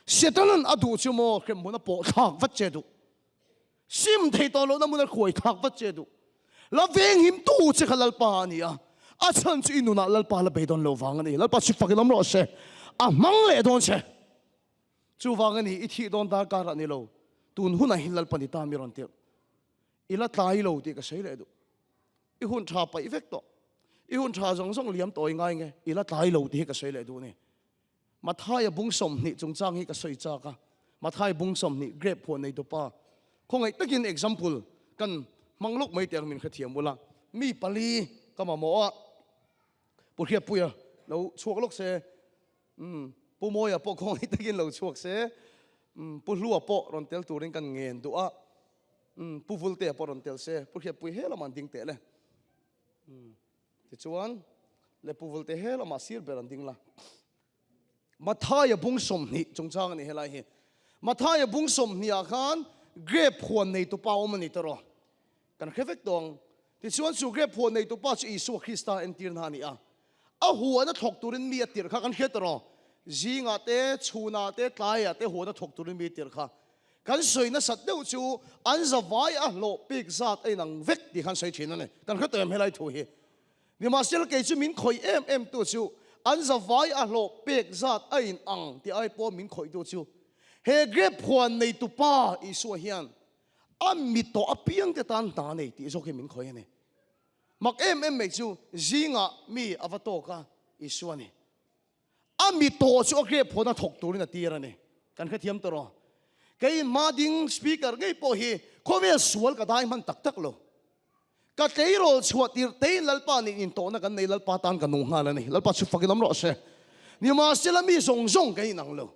Speaker 1: Setanan a duh chu maw hremhmun a pawh thlak vat che duh. Sim thei tawh lohna hmun a hruai thlak vat che duh. La venghim tu che kha Lalpa a ni a, a chhan chu i nunah Lalpa la beidawn lo vang a ni. Lalpa chu fak in awm rawh se, a hmang leh dawn che. Chuvang a ni, i thih dawn darkar ah ni lo, tun hunah hin Lalpa ni ta mi rawn tirh. I la tlai lo tih ka sawi leh duh. I hun tha paih vek tawh. I hun tha zawng zawng liam tawh i ngai nge, i la tlai lo tih hi ka sawi leh duh a ni. Mathaia bung 20 chungchang hi ka sawi chak a, Mathai bung 20 grape phuah nei tupa khawngaih takin example kan hmang lawk mai teh ang min hrethiam ula, mi pali ka mamawh a, Pu Hriatpuia lo chhuak lawk se, umm Pu Mawia pawh khawngaih takin lo chhuak se, umm Pu Hlua pawh rawn tel turin kan ngen duh a, umm Pu Vultea pawh rawn tel se, Pu Hriatpui he lamah an ding teh le. Umm. Tichuan, le Pu Vulte he lamah sir ber an ding la. Mathaia bung 20 chungchang a ni helai hi. Mathaia bung 20 ah khan grape huan neitu pa awm a ni tawh rawh. Kan hre vek tawh ang. Tichuan chu grape huan neitu pa chu Isua Krista entirna a ni a. A huan a thawk turin mi a tirh kha kan hre tawh rawh. Zingah te, chhunah te, tlaiah te huan a thawk turin mi a tirh kha. Kan sawi nasat deuh chu an zavai a hlawh pek zat a inang vek tih khan sawi thin a ni. Kan hre tawh em helai thu hi. Nimahsela kei chu min khawih em em tu chu an zavai a hlawh pek zat a inang tih ai pawh min khawih tu chu he grape huan neitu pa Isua hian a mi tawh apiang te tan hna nei tih zawk hi min khawih a ni. Mak em em mai chu zingah mi a va tawk a Isua ni. A mi tawh chu a grape huan a thawk turin a tir a ni. Kan hrethiam tawh rawh. Kei hma ding speaker ngei pawh hi khawvel sual ka dai hman tak tak lo. Ka tleirawl chhuah tir tein Lalpa nih intawhna kan nei Lalpa tan ka nung nghal a ni. Lalpa chu fakin awm rawh se. Nimahsela mi zawng zawng kan inang lo.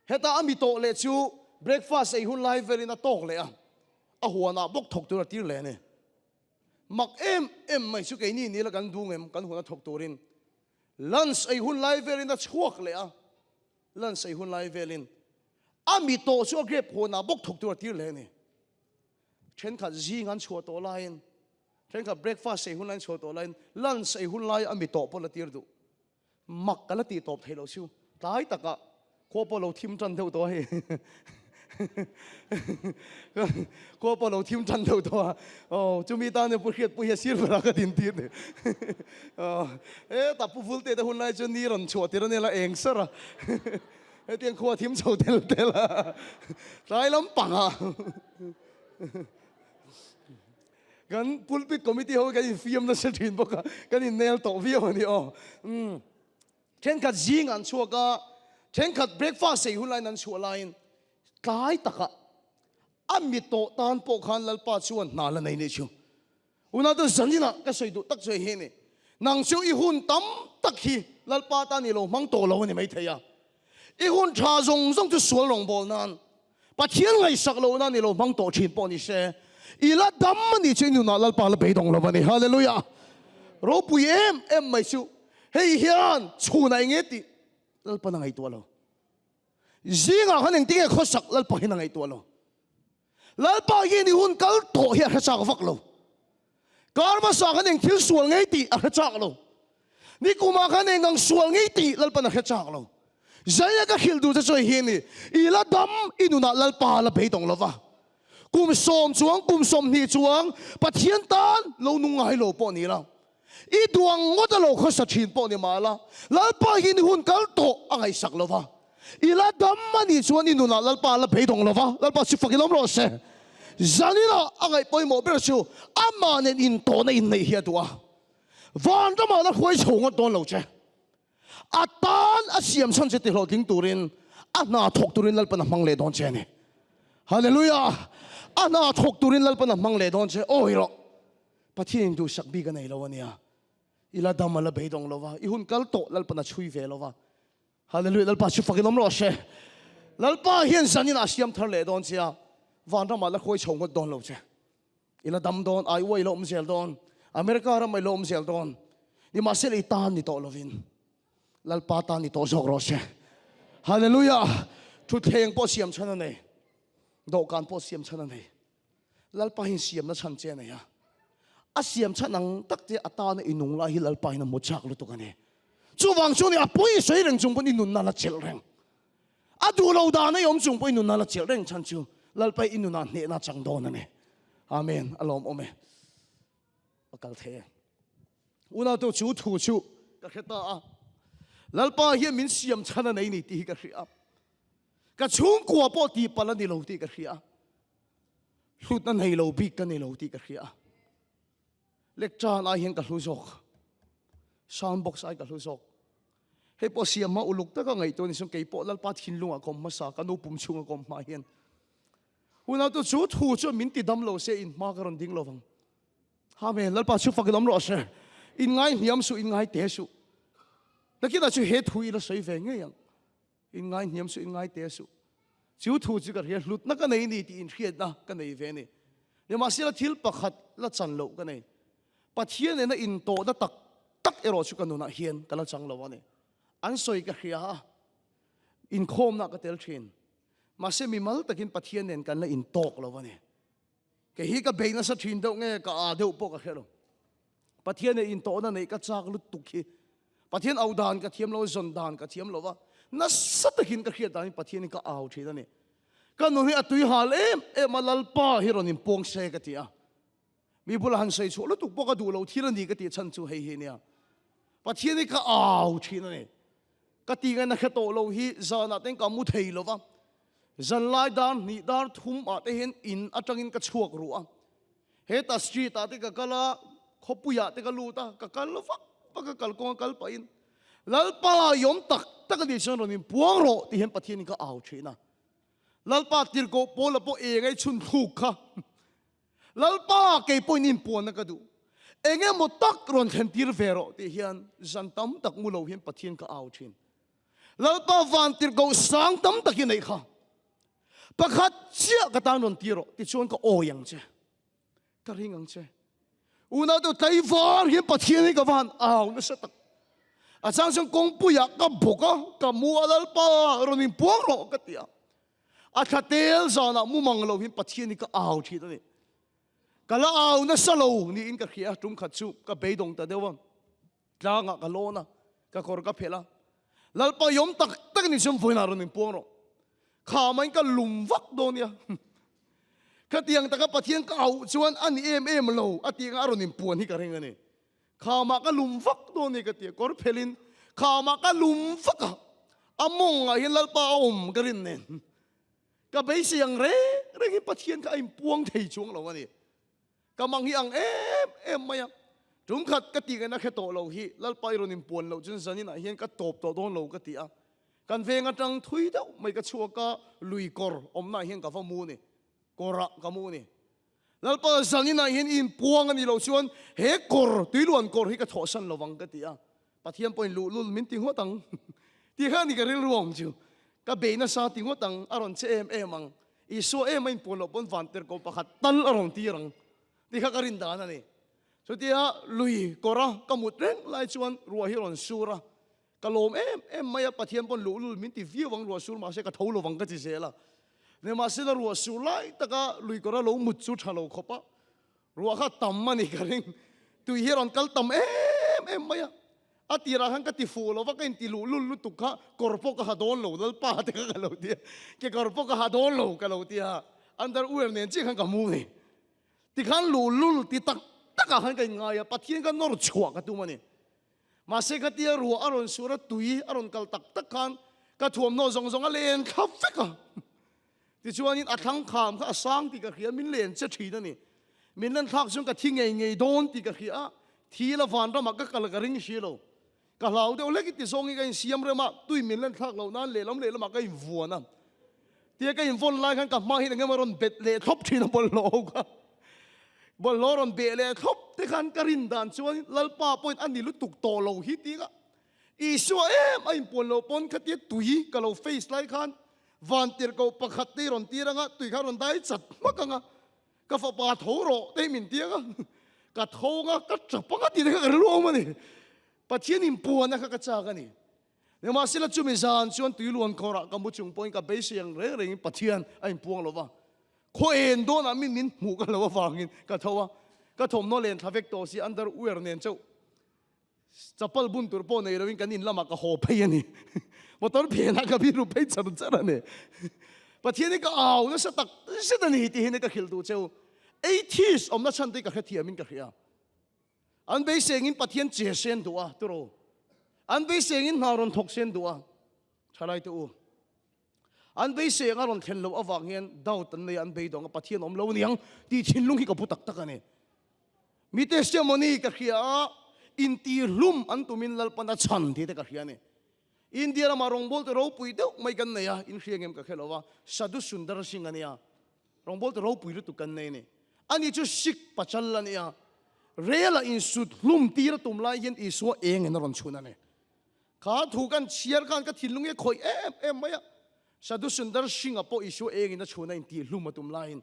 Speaker 1: Heta a mi tawh leh chu breakfast ei hun lai velin a tawk leh a, a huanah bawk thawk tur a tir leh a ni. Mak em em mai chu keini nila kan dung em kan huana thawk turin lunch ei hun lai velin a chhuak leh a, lunch ei hun lai velin a mi tawh chu a grape huanah bawk thawk tur a tir leh a ni. Thenkhat zing an chhuah tawh laiin, thenkhat breakfast ei hun laiin chhuah tawh laiin lunch ei hun lai a mi tawh pawh la tir duh. Mak ka la tih tawp theih loh siu. Tlai takah khua pawh lo thim tan deuh tawh a hei. Khua pawh lo thim tan deuh tawh a. Aw chumi tan hian Pu Hriatpuii hi a sir berah ka din tir ni. Aw hetah Pu Vulte te hun lai chuan ni rawn chhuah tir a nia la eng sar a. Hetiang khua thim chho tel tel a. Tlai lampangah. Kan pulpit committee ho hi kan infiam nasa thin bawk a, kan innel tawh viau a ni aw. Umm thenkhat zing an chhuak a, thenkhat breakfast ei hun laiin an chhuah laiin tlai takah a mi tawh tan pawh khan Lalpa chuan hna la nei nih chu. Unau zaninah ka sawi duh tak chu hei hi a ni. Nang chu i hun tam tak hi Lalpa tan i lo hmang tawh lo a ni maithei a. I hun tha zawng zawng chu sual rawngbâwl nan, Pathian ngaihsak loh nan i lo hmang tawh thin pawh ni se, i la dam a nih chu i nunah Lalpa la beidawng lo a ni. Hallelujah! Ropui em em mai chu hei hian chhunah eng nge tih Lalpa'n a ngaihtuah lo. Zingah khan engtin nge khawsak Lalpa hian a ngaihtuah lo. Lalpa hian i hun kal tawh hi a hre chak vak lo. Kar hmasa khan eng thil sual ngei tih a hre chak lo. Nikumah khan eng ang sual ngei tih Lalpan a hre chak lo. Zaia ka hrilh duh che chu hei hi a ni, i la dam, i nunah Lalpa la beidawng lo va. Kum sawm chuang, kum 20 chuang Pathian tan lo nung ngai lo pawh ni la. I duang ngawt a lo khawsa thin pawh ni mah la, Lalpa hian i hun kal tawh a ngaihsak lo va. I la dam a nih chuan i nunah Lalpa a la beidawng lo va, Lalpa chu fak i lawm rawh se. Zaninah a ngaih pawimawh ber chu amah nen intawhna inneih hi a duh a. Vanramah la hruai chho ngawt dawn lo che. A tan a siam chhan che tihlawhtling turin a hna thawk turin Lalpan a hmang leh dawn che a ni. Hallelujah! A hna thawk turin Lalpan a hmang leh dawn che. Awi rawh! Pathian in duhsak bik a nei lo a nia. I la dam a la beidawng lo va, i hun kal tawh Lalpan a chhui ve lo va. Hallelujah, Lalpa chu fak in awm rawh se. Lalpa hian zanin ah siam thar leh dawn che a, vanram ah la khawi chho ngawt dawn lo che. I la dam dawn, ai uai la awm zel dawn, America ram ah i la awm zel dawn. Nimahsela i tan ni tawh lovin Lalpa tan ni tawh zawk rawh se. Hallelujah, thutthleng pawh siam chhan a nei, dawhkan pawh siam chhan a nei. Lalpa hian siamna chhan che a nei a, a siam chhan ang tak che atana i nung lai hi Lalpa hian a hmu chak lutuk a ni. Chuvang chu ni a pawi sawi reng chung pawn i nunna la chelh reng. A duh lo dan a i awm chung pawh i nunna la chelh reng chhan chu Lalpa i nunah hnehna chang dawn a ni. Amen. A lawmawm e. A kal thei e. Unautu chu thu chu ka hre ta a. Lalpa hian min siam chhan a nei ni tih hi ka hria a. Ka chhungkua pawh tihpalh a ni lo tih ka hria a. Hlutna nei lo bik ka ni lo tih ka hria a. Lectern ai hian ka hlu zawk. Sound box ai ka hlu zawk. Hei pawh siam hma uluk taka ngaihtuah ni chuan kei pawh Lalpa thinlungah ka awm hmasa, ka nu pum chhunga ka awm hma hian. Unautu chu thu chuan min ti dam lo se in hma ka rawn ding lo vang. Amen. Lalpa chu fak in awm rawh se. In ngai hniam suh, in ngai te suh. Nakinah chu he thu i la sawi ve ngei ang. In ngai hniam suh, in ngai te suh. Chu thu chu ka hria, hlutna ka nei ni tih inhriatna ka nei ve a ni. Nimahsela thil pakhat la chan loh ka nei. Pathian nena intawhna tak tak erawh chu ka nunah hian ka la chang lo a ni. An sawi ka hria a, inkhawmna ka tel thin. Mahse mimal takin Pathian nen kan la intawk lo a ni. Kei hi ka bei nasa thin deuh nge ka aa deuh pawh ka hre lo. Pathian nen intawhna neih ka chak lutuk hi Pathian au dan ka thiam lo, zawn dan ka thiam lo va, nasa takin ka hriat danin Pathian hi ka au thin a ni. Ka nun hi a tui hal em em a, Lalpa hi rawn inpuang se ka ti a. Mi bula han sawi chhuah lutuk pawh ka duh lo thil a ni ka tih chhan chu hei hi a nia. Pathian hi ka au thin a ni. Ka ti ngaihna hre tawh lo hi zanah ten ka mu thei lo va. Zanlai dar hnih dar thum ah te hian in atangin ka chhuak ruh a. Heta street ah te ka kal a, khawpui ah te ka lut a, ka kal vak vak a, kalkawng a kal pahin Lalpa i awm tak tak a nih chuan rawn inpuang rawh tih hian Pathian in ka au thin a. Lalpa tirhkoh Paula pawh eng a i chhun thluk kha. Lalpa kei pawhin inpuanna ka duh. Eng emaw tak rawn thlen tir ve rawh tih hian zan tam tak mu lo hian Pathian ka au thin. Lalpa vantirhkoh sang tam tak hi neih kha. Pakhat chiah ka tan rawn ti rawh tichuan ka awi ang che. Ka ring ang che. Unau te tlaivar hian Pathian hi ka va han au nasa tak. A chang chuan kawngpuiah ka bawk a, ka mu a Lalpa rawn inpuang rawh ka ti a. A thla tel zanah mu mang lo hian Pathian hi ka au thin a ni. Ka la au nasa lo niin ka hria a, tum khat chu ka beidawng ta deuh a. Tlangah ka lawn a, ka kawr ka phelh a. Lalpa i awm tak tak ni chuan vawiinah rawn inpuang rawh. Kha maiin ka lum vak dawn nia. Khatiang taka Pathian ka auh chuan a ni em em lo a tih anga a rawn inpuan hi ka ring a ni. Kha mah ka lum vak dawn nia ka ti a, kawr phelhin kha mah ka lum vak a, a mawngah hian Lalpa a awm ka rin nen. Ka beisei ang reng rengin Pathian kha a inpuang thei chuang lo a ni. Ka mang hi ang em em mai a, tum khat ka tih ngaihna hre tawh lo hi Lalpa i rawn inpuan loh chuan zaninah hian ka tawp tawh dawn lo ka ti a. Kan veng atang thui deuh mai ka chhuak a, lui kawr awmnaah hian ka va mu a ni, kawrah ka mu a ni. Lalpa zaninah hian i inpuang a nih loh chuan he kawr, tuiluan kawr hi ka thawhsan lo vang ka ti a. Pathian pawhin luhlul min ti ngawt ang tih kha a ni ka rilru awm chu. Ka bei nasa ti ngawt ang, a rawn che em em ang. Isua em a inpuan loh pawn vantirhkoh pakhat tal a rawn tir ang tih kha ka rin dan a ni. Chutia lui kawra ka mut reng lai chuan ruah hi a rawn sur a, ka lawm em em mai a, Pathian pawn luhlul min ti viau ang ruah sur mahse ka tho lo vang ka ti zel a. Nimahsela ruah sur lai taka lui kawra lo mut chu tha lo khawp a, Ruah kha tam a ni ka ring. Tui hi a rawn kal tam em em mai a. A tirah khan ka ti fuh lo va, ka inti luh lul lutuk kha kawr pawh ka ha dawn lo, Lalpa te kha ka lo ti a. Kekawr pawh ka ha dawn lo ka lo ti a. Underwear nen chiah khan ka mu ni. Tikhan luh lul ti tak takah khan ka inngai a, Pathian kha nawr chhuah ka tum a ni. Mahse khatia ruah a rawn sur a, tui a rawn kal tak tak khan ka thuamhnaw zawng zawng a len thla vek a. Tichuanin a thlang kham kha a sang tih ka hria, min len che thin a ni. Min len thlak chuan ka thi ngei ngei dawn tih ka hria a, thi la van ramah ka kal ka ring si lo. Ka hlau deuh hlek i ti zawngin ka insiam rem a, tui min len thlak loh nan lehlam lehlamah ka invuan a. Tia ka invawn lai khan ka hma hian engemaw rawn bet leh thlawp thin a bawlhhlawh ho kha. Bawlhhlawh rawn beh leh thlawp te khan ka rin dan chuan Lalpa pawhin a ni lutuk tawh lo hi tih ka Isua em a inpuan loh pawn khatia tui ka lo face lai khan Vantirhkoh pakhat te i rawn tir anga, tui kha rawn dai chat hmak anga, ka fapa tho rawh te hi min ti anga, ka tho anga, ka tap anga tih te kha ka rilru awm a ni. Pathian inpuanna kha ka chak a ni. Nimahsela chumi zan chuan tui luan kawrah ka mu chung pawhin ka beisei ang reng rengin Pathian a inpuang lo va. Khaw en dawnah min min hmuh ka lo avangin ka tho a, ka thawmhnaw len thla vek tawh si, underwear nen chauh Chapal bun tur pawh nei loin kan in lamah ka haw phei a ni. Motor phenah ka biru phei char char a ni. Pathian hi ka au nasa tak zet a ni tih hi ka hrilh duh cheu. Atheist awmna chhan te hi ka hrethiamin ka hria. An beisengin Pathian che sen duh a, tiraw? An beisengin hna rawn thawk sen duh a, thalai te u. An beisei anga rawn thlen loh avang hian doubt an nei a, an beidawng a, Pathian awm lo aniang tih thinlung hi ka pu tak tak a ni. Mi testimony ka hria a, intihlum an tumin Lalpan a chhan tih te ka hria a ni. India ramah rawngbawlte ropui deuh mai kan nei a, in hria ngem ka hre lo va, Sadhu Sundar Singh a nia, rawngbawlte ropui lutuk kan nei a ni. Ani chu Sikh pachal a nia, rel-ah insut hlum tir a tum lai hian Isua engin a rawn chhun a ni. Kha thu kan chhiar khan ka thinlung hi a khawih em em mai a, Sadhu Sundar Singh-a pawh Isua engin a chhun a intihlum a tum laiin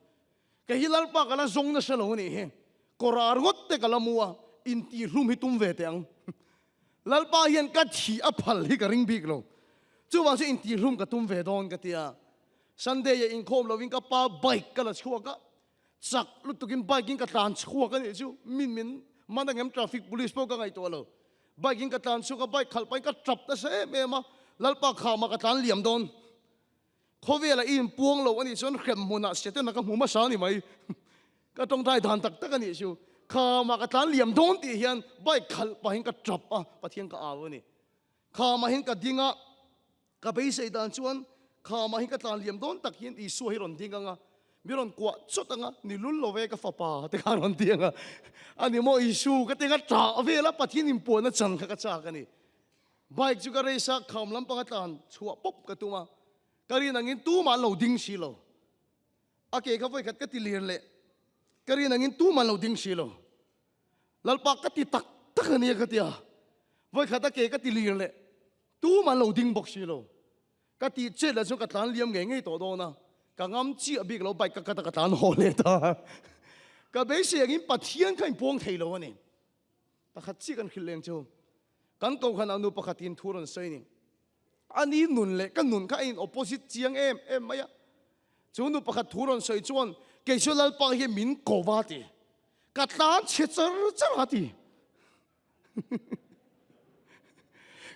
Speaker 1: Kei hi Lalpa ka la zawng nasa lo a nih hi. Kawrah ringawt te ka la mu a, intihhlum hi tum ve teh ang. Lalpa hian ka thih a phal hi ka ring bik lo. Chuvang chu intihhlum ka tum ve dawn ka ti a. Sunday ah inkhawm lovin ka pa bike ka la chhuak a, chak lutukin bike in ka tlan chhuak a nih chu. Min min man angem traffic police pawh ka ngaihtuah lo. Bike in ka tlan chhuak a, bike khalh pahin ka tap nasa em em a, Lalpa khamah ka tlan liam dawn. Khawvelah i inpuang lo a nih chuan hrem hmunah Setana ka hmu hmasa a ni mai. Ka tawngtai dan tak tak a nih chu. Khamah ka tlan liam dawn tih hian bike khalh pahin ka tap a, Pathian ka au a ni. Khamah hian ka ding a, ka beisei dan chuan khamah hian ka tlan liam dawn tak hian Isua hi rawn ding ang a, mi rawn kuah chawt ang a, ni lul lo ve ka fapa te kha rawn ti ang a. A ni maw Isu ka ti ang a, tah vel a Pathian inpuanna chan kha ka chak a ni. Bike chu ka race a, kham lampang a tlan chhuah pawp ka tum a, ka rin angin tumah an lo ding si lo. A ke kha vawikhat ka ti lir leh, ka rin angin tumah an lo ding si lo. Lalpa ka ti tak tak a nia ka ti a, vawikhat a ke ka ti lir leh, Tumah an lo ding bawk si lo. Ka tih chet lah chuan ka tlan liam ngei ngei tawh dawn a, ka ngam chiah bik lo bike ka cut a ka tlan haw leh ta. Ka beisei angin Pathian kha inpuang thei lo a ni. Pakhat chiah kan hrilh leng chu kan kohhran ah nu pakhatin thu rawn sawi a ni. Ani nun leh ka nun kha a in opposite chiang em em mai a. Chu nu pakhat thu rawn sawi chuan kei chu Lalpa hian min ko va ti. Ka tlan chhe char char a ti.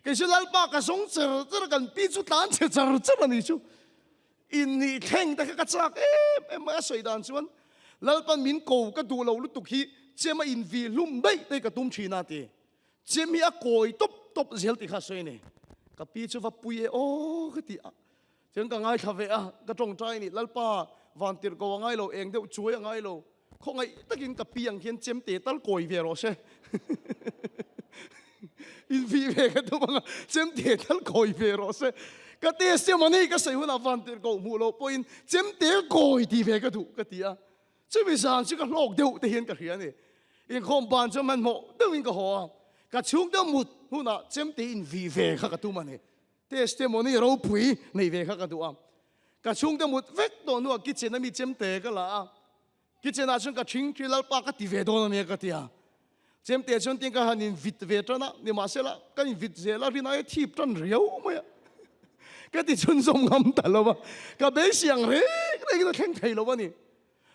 Speaker 1: Kei chu Lalpa ka zawng char char kan pi chu tlan chhe char char a ni chu. Innih thleng te kha ka chak em em mai a sawi dan chuan Lalpan min ko ka duh lo lutuk hi chem a invi hlum daih te ka tum thin a ti. Chem hi a kawi tawp tawp zel tih kha a sawi a ni. Ka pi chu va pui e aw ka ti a. Chuan ka ngaithla ve a, ka tawngtai a ni, Lalpa van tirh ko a ngai lo, eng deuh chuai a ngai lo, khawngaih takin ka pi ang hian chem te tal kawi ve rawh se. Invi ve ka tum ang a, chem te tal kawi ve rawh se. Ka testimony ka sawi hunah van tirh ko hmuh loh pawhin chem te kawi ti ve ka duh ka ti a. Chumi zan chu ka hlawk deuh te hian ka hria a ni. Inkhawm ban chuan hmanhmawh deuhin ka haw a, ka chhungte mut hunah chemte invi ve kha ka tum a ni. Testimony ropui nei ve kha ka duh a. Ka chhungte mut vek tawh hnuah kitchen a mi chemte ka la a, kitchen ah chuan ka thingthi Lalpa ka ti ve dawn a nia ka ti a. Chemte chuan tin ka han invit ve tan a, nimahsela ka invit zel a, rin aia thip tan riau mai a. Ka ti chhunzawm ngam ta lo a, ka beisei ang reng rengin a thleng thei lo a ni.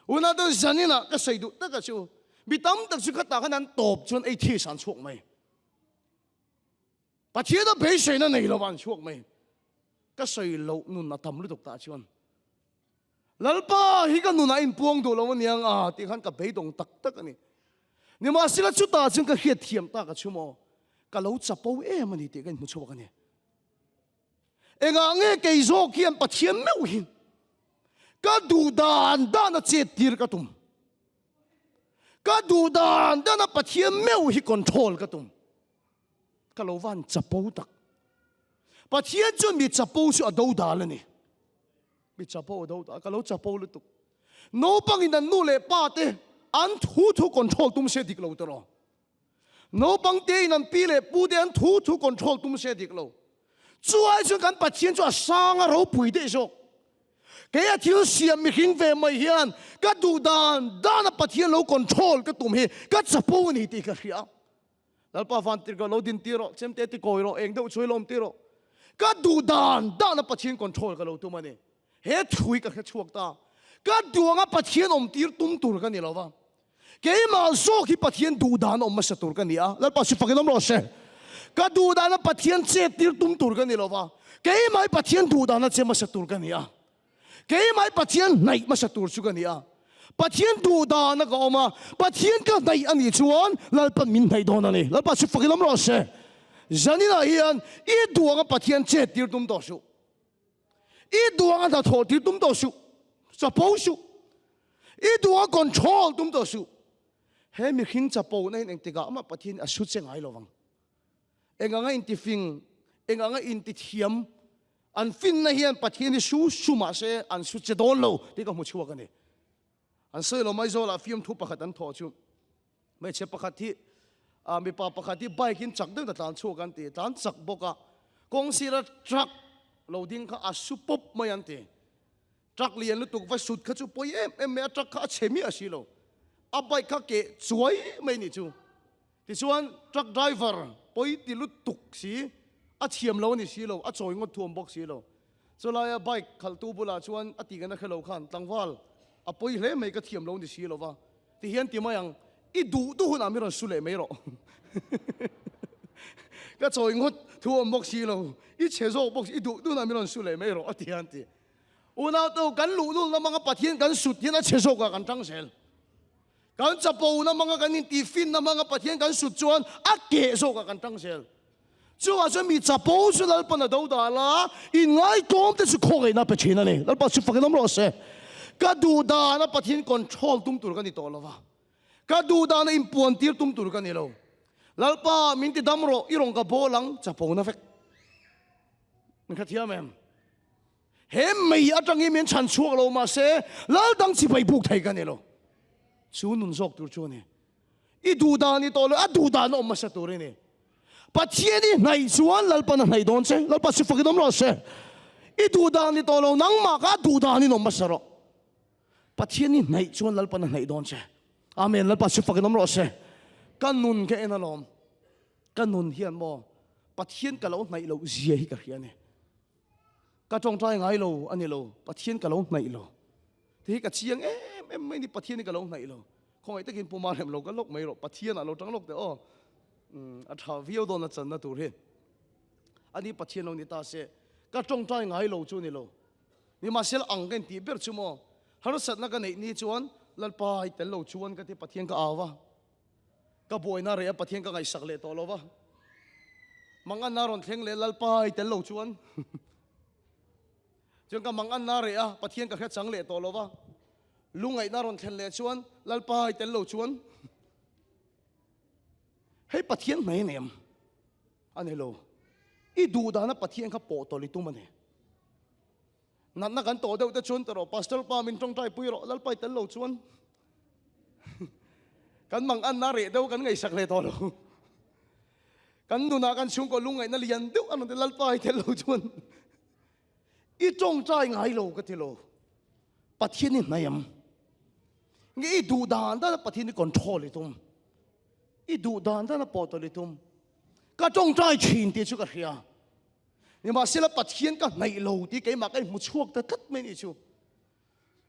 Speaker 1: Unau te zaninah ka sawi duh taka chu, mi tam tak chu khatah khan an tawp chuan ei thi san chhuak mai. Pathian a beiseina nei lo an chhuak mai. Ka sawi loh nun a tam lutuk tah chuan. Lalpa hi ka nunah inpuang duh lo aniang a tih khan ka beidawng tak tak a ni. Nimahsela chutah chuan ka hriat thiam tak a chhum aw, ka lo chapo em a ni tih ka inhmu chhuak a ni. Engah nge kei zawk hian Pathian meuh hi ka duh dan dan a chet tir ka tum. Ka duh dan dan a Pathian meuh hi control ka tum. Ka lo van chapo tak. Pathian chuan mi chapo chu a dodal a ni. Mi chapo a dodal, ka lo chapo lutuk. Naupangin an nu leh pa te an thu thu control tum se dik lo tawh. Naupang te in an pi leh pu te an thu thu control tum se dik lo. Chu ai chuan kan Pathian chu a sang a ropui daih zawk. Kei a thil siam mihring ve mai hian ka duh dan dan a Pathian lo control ka tum hi ka chapo a ni tih ka hria. Lalpa van tir ka lo din tir rawh, chemte ti kawi rawh, eng deuh chu i lawm tir rawh. Ka duh dan dan a Pathian control ka lo tum a ni. He thu hi ka hre chhuak ta. Ka duh anga Pathian awm tir tum tur ka ni lo va. Keimah zawk hi Pathian duh dan awm hmasa tur ka ni a. Lalpa si fakin awm rawh se. Ka duh dan a Pathian chet tir tum tur ka ni lo va. Keimah hi Pathian duh dan a che hmasa tur ka ni a. Keimah hi Pathian hnaih hmasa tur chu ka ni a. Pathian duh dana ka awm a, Pathian ka hnaih a nih chuan Lalpan min hnaih dawn a ni. Lalpa chu fakin awm rawh se. Zaninah hian i duh anga Pathian chet tir tum tawh suh. I duh anga hnathawh tir tum tawh suh. Chapo suh. I duh anga control tum tawh suh. He mihring chapo na hian engtikah mah Pathian a su che ngai lo vang. Eng anga intifing, eng anga intithiam, an finna hian Pathian hi su su mah se an su che dawn lo tih ka hmu chhuak a ni. An sawi lo mai zawlah fiamthu pakhat an thawh chu hmeichhe pakhat hi ah mipa pakhat hi bike in chak deuhin a tlan chhuak an ti, tlan chak bawk a, kawng sira truck lo ding kha a su pawp mai an ti. Truck lian lutuk va sut kha chu pawi em em mai a, truck kha a chhe miah si lo, a bike kha keh chuai mai nih chu. Tichuan truck driver pawi ti lutuk si, a thiam lo a ni si lo, a chawi ngawt thuam bawk si lo. Chulaia bike khalhtu bulah chuan a tih kan a hre lo khan, Tlangval, a pawi hle mai ka thiam lo a ni si lo va, ti hian ti mai ang, i duh duh hunah mi rawn su leh mai rawh. Ka chawi ngawt thuam bawk si lo, i chhe zawk bawk si, i duh duh hunah mi rawn su leh mai rawh a ti hian ti. Unautu kan luhlulna hmanga Pathian kan sut hian a chhe zawkah kan tang zel. Kan chapona hmanga kan intihfinna hmanga Pathian kan sut chuan a keh zawkah kan tang zel. Chuvah chuan mi chapo chu Lalpan a do dal a, inngaitawm te chu khawngaihna pe thin a ni. Lalpa chu fakin awm rawh se. Ka duh dana Pathian control tum tur ka ni tawh lo va. Ka duh dana inpuan tir tum tur ka ni lo. Lalpa min ti dam rawh, i rawn ka bawl ang, chapona vek. Min hrethiam em? He mei atangin min chhan chhuak lo mahse lal dang chibai buk thei ka ni lo. Chu nun zawk tur chu a ni. I duh dan i tawh lo, a duh dan a awm hmasa tur i ni. Pathian i hnaih chuan Lalpan a hnaih dawn che. Lalpa chu fakin awm rawh se. I duh dan ni tawh lo, nangmah kha a duh danin awm hmasa rawh. Pathian i hnaih chuan Lalpan a hnaih dawn che. Amen. Lalpa chu fakin awm rawh se. Ka nun ka en alawm. Ka nun hian maw Pathian ka lo hnaih loh zia hi ka hria a ni. Ka tawngtai ngai lo a ni lo, Pathian ka lo hnaih lo. Ti hi ka chiang em em mai ni, Pathian hi ka lo hnaih lo. Khawngaih takin Pu Marem lo ka lawk mai rawh, Pathian ah lo tang lawk teh aw. Umm a tha viau dawn a channa tur hi. Ani Pathian lo ni ta se, ka tawngtai ngai lo chu ni lo. Nimahsela ang ka intih ber chu maw, harsatna ka neih ni chuan Lalpa i tel lo chuan ka ti Pathian ka au a. Ka buaina reh a Pathian ka ngaihsak leh tawh lo va. Manganna rawn thleng leh Lalpa i tel lo chuan chuan ka manganna reh a Pathian ka hre chang leh tawh lo va. Lungaihna rawn thlen leh chuan Lalpa i tel lo chuan hei Pathian hnai a nem a ni lo. I duh dana Pathian kha pawh tawlh i tum a ni. Natna kan tawh deuh te chuan ti rawh, Pastor pa min tawngtai pui rawh, Lalpa i tel lo chuan kan mang anna reh deuh kan ngaihsak leh tawh lo. Kan nunah kan chhungkaw lungngaihna lian deuh a rawn ti, Lalpa i tel lo chuan i tawngtai ngai lo ka ti lo. Pathian i hnaih ang. Nge i duh dan dan a Pathian i control i tum. I duh dan dan a pawh tawlh i tum. Ka tawngtai thin tih chu ka hria. Nimahsela Pathian ka hnaih lo tih keimah ka inhmu chhuak ta tlat mai a nih chu.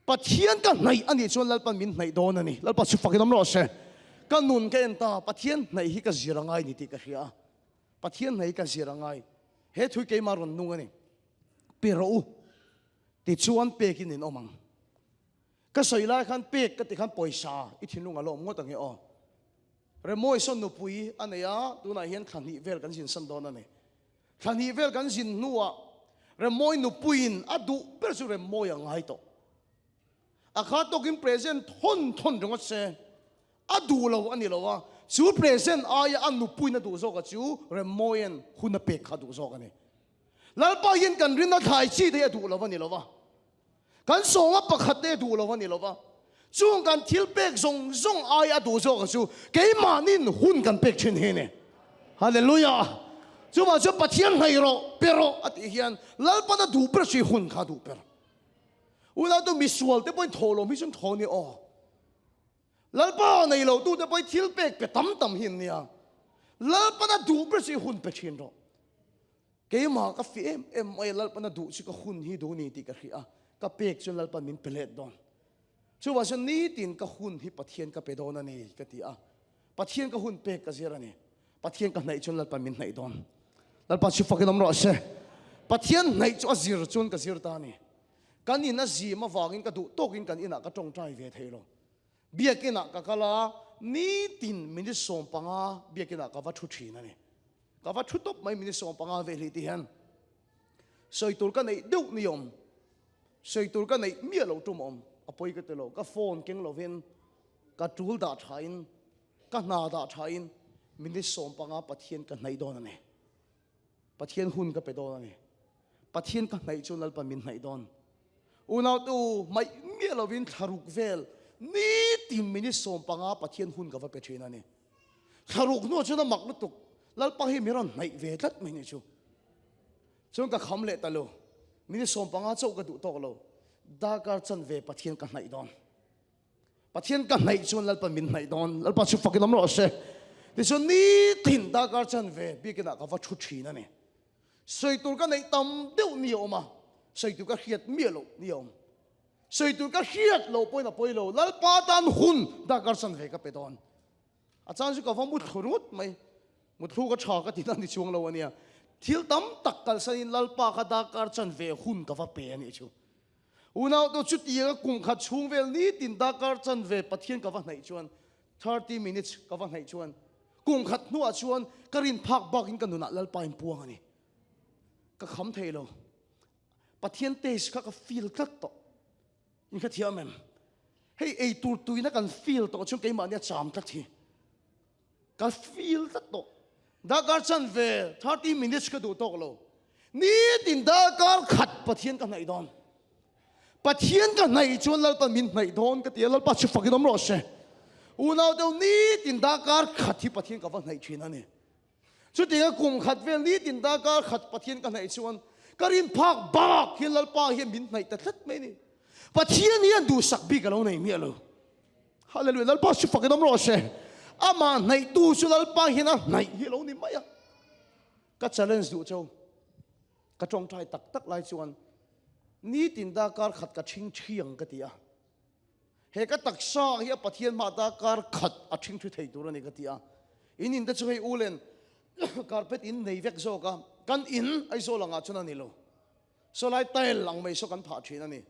Speaker 1: Pathian ka hnaih a nih chuan Lalpan min hnaih dawn a ni. Lalpa chu fakin awm rawh se. Ka nun ka en ta, Pathian hnaih hi ka zir a ngai ni tih ka hria a. Pathian hnaih hi ka zir a ngai. He thu hi keimah rawn nung a ni. Pe rawh u, tichuan pekin in awm ang. Ka sawi lai khan pek ka ti khan pawisa i thinlung a la awm ngawt ang e aw. Remawi sawn nupui a nei a, tunah hian thla hnih vel kan zin san dawn a ni. Thla hnih vel kan zin hnuah Remawi nupuiin a duh ber chu Remawi a ngai tawh. A kha tawkin present thawn thawn ringawt se a duh lo a ni lo a, chu present aia a nupuiin a duh zawk a chu Remawian hun a pek kha a duh zawk a ni. Lalpa hian kan rinna thlai chi te hi a duh lo a ni lo va. Kan sawnga pakhat te duh lo a ni lo va, chung kan thil pek zawng zawng ai a duh zawk chu keimahnin hun kan pek thin hi a ni. Hallelujah! Chuvang chuan Pathian hnaih rawh, pe rawh a tih hian Lalpan a duh ber chu i hun kha a duh ber. Unautu misual te pawhin thawhlawm hi chu an thaw a ni aw. Lalpa nei lo tute pawhin thil pek pe tam tam hi an nia. Lalpan a duh ber chu i hun pe thin rawh. Keimah ka fi em em mai a, Lalpan a duh chu ka hun hi duh ni tih ka hria a, ka pek chuan Lalpan min pe let dawn. Chuvang chuan nitin ka hun hi Pathian ka pe dawn a ni ka ti a, Pathian ka hun pek ka zir a ni. Pathian ka hnaih chuan Lalpan min hnaih dawn. Lalpa chu fakin awm rawh se. Pathian hnaih chu a zir chuan ka zir ta a ni. Kan in a zim avangin ka duh tawkin kan inah ka tawngtai ve thei lo. Biakinah ka kal a, nitin minute 15 biakinah ka va thu thin a ni. Ka va thu tawp mai minute 15 vel hi ti hian sawi tur ka neih deuh ni awm, sawi tur ka neih miah loh tum awm, a pawi ka ti lo. Ka phone keng lovin ka tul dah thain, ka hna dah thain minute 15 Pathian ka hnaih dawn a ni. Pathian hun ka pe dawn a ni. Pathian ka hnaih chu Lalpa min hnaih dawn. Unautu maih miah lovin thlaruk vel nitin minute 15 Pathian hun ka va pe thin a ni. Thlaruk hnuah chuan a mak lutuk. Lalpa hi min rawn hnaih ve tlat mai ni chu. Chuan ka kham leh ta lo. Minute 15 chauh ka duh tawk lo. Darkar chanve Pathian ka hnaih dawn. Pathian ka hnaih chuan Lalpa min hnaih dawn. Lalpa chu fakin awm rawh se. Tichuan nitin darkar chanve biakinah ka va thu thin a ni. Sawi tur ka neih tam deuh ni a awm a, sawi tur ka hriat miah loh ni a awm. Sawi tur ka hriat loh pawhin a pawi lo, Lalpa tan hun darkar chanve ka pe dawn. A chan chu ka va muthlu ringawt mai. Muthlu ka tha ka ti na ni chuang lo a nia. Thil tam tak kalsanin Lalpa kha darkar chanve hun ka va pe a nih chu. Unau tu chutianga kum khat chhung vel nitin darkar chanve Pathian ka va hnaih chuan, 30 minutes ka va hnaih chuan, kum khat hnuah chuan ka rin phak bakin ka nunah Lalpa in puang a ni. Ka kham thei lo. Pathian taste kha ka feel tlat tawh. In kha thiam em? Hei ei tur tuina kan feel tawh chuan keimahni a cham tlat hi. Ka feel tlat tawh. Darkar chanve 30 minutes ka duh tawk lo. Nitin darkar khat Pathian ka hnaih dawn. Pathian ka hnaih chuan Lalpa min hnaih dawn ka ti a, Lalpa chu fakin awm rawh se. Unau deuh nitin darkar khat hi Pathian ka va hnaih thin a ni. Chutianga kum khat vel nitin darkar khat Pathian ka hnaih chuan ka rin phak bak hian Lalpa hian min hnaih ta tlat mai a ni. Pathian hian duhsak bik a lo nei miah lo. Hallelujah, Lalpa chu fakin awm rawh se. Amah hnaihtu chu Lalpa hian a hnaih hi a lo ni mai a. Ka challenge duh cheu. Ka tawngtai tak tak lai chuan nitin darkar khat ka thing thiang ka ti a. He ka taksa hi a Pathian hmah darkar khat a thing thi thei tur a ni ka ti a. In in te chu hei ulen carpet in nei vek zawk a, kan in Aizawl angah chuan a ni lo. Sawlai tile ang mai saw kan phah thin a ni.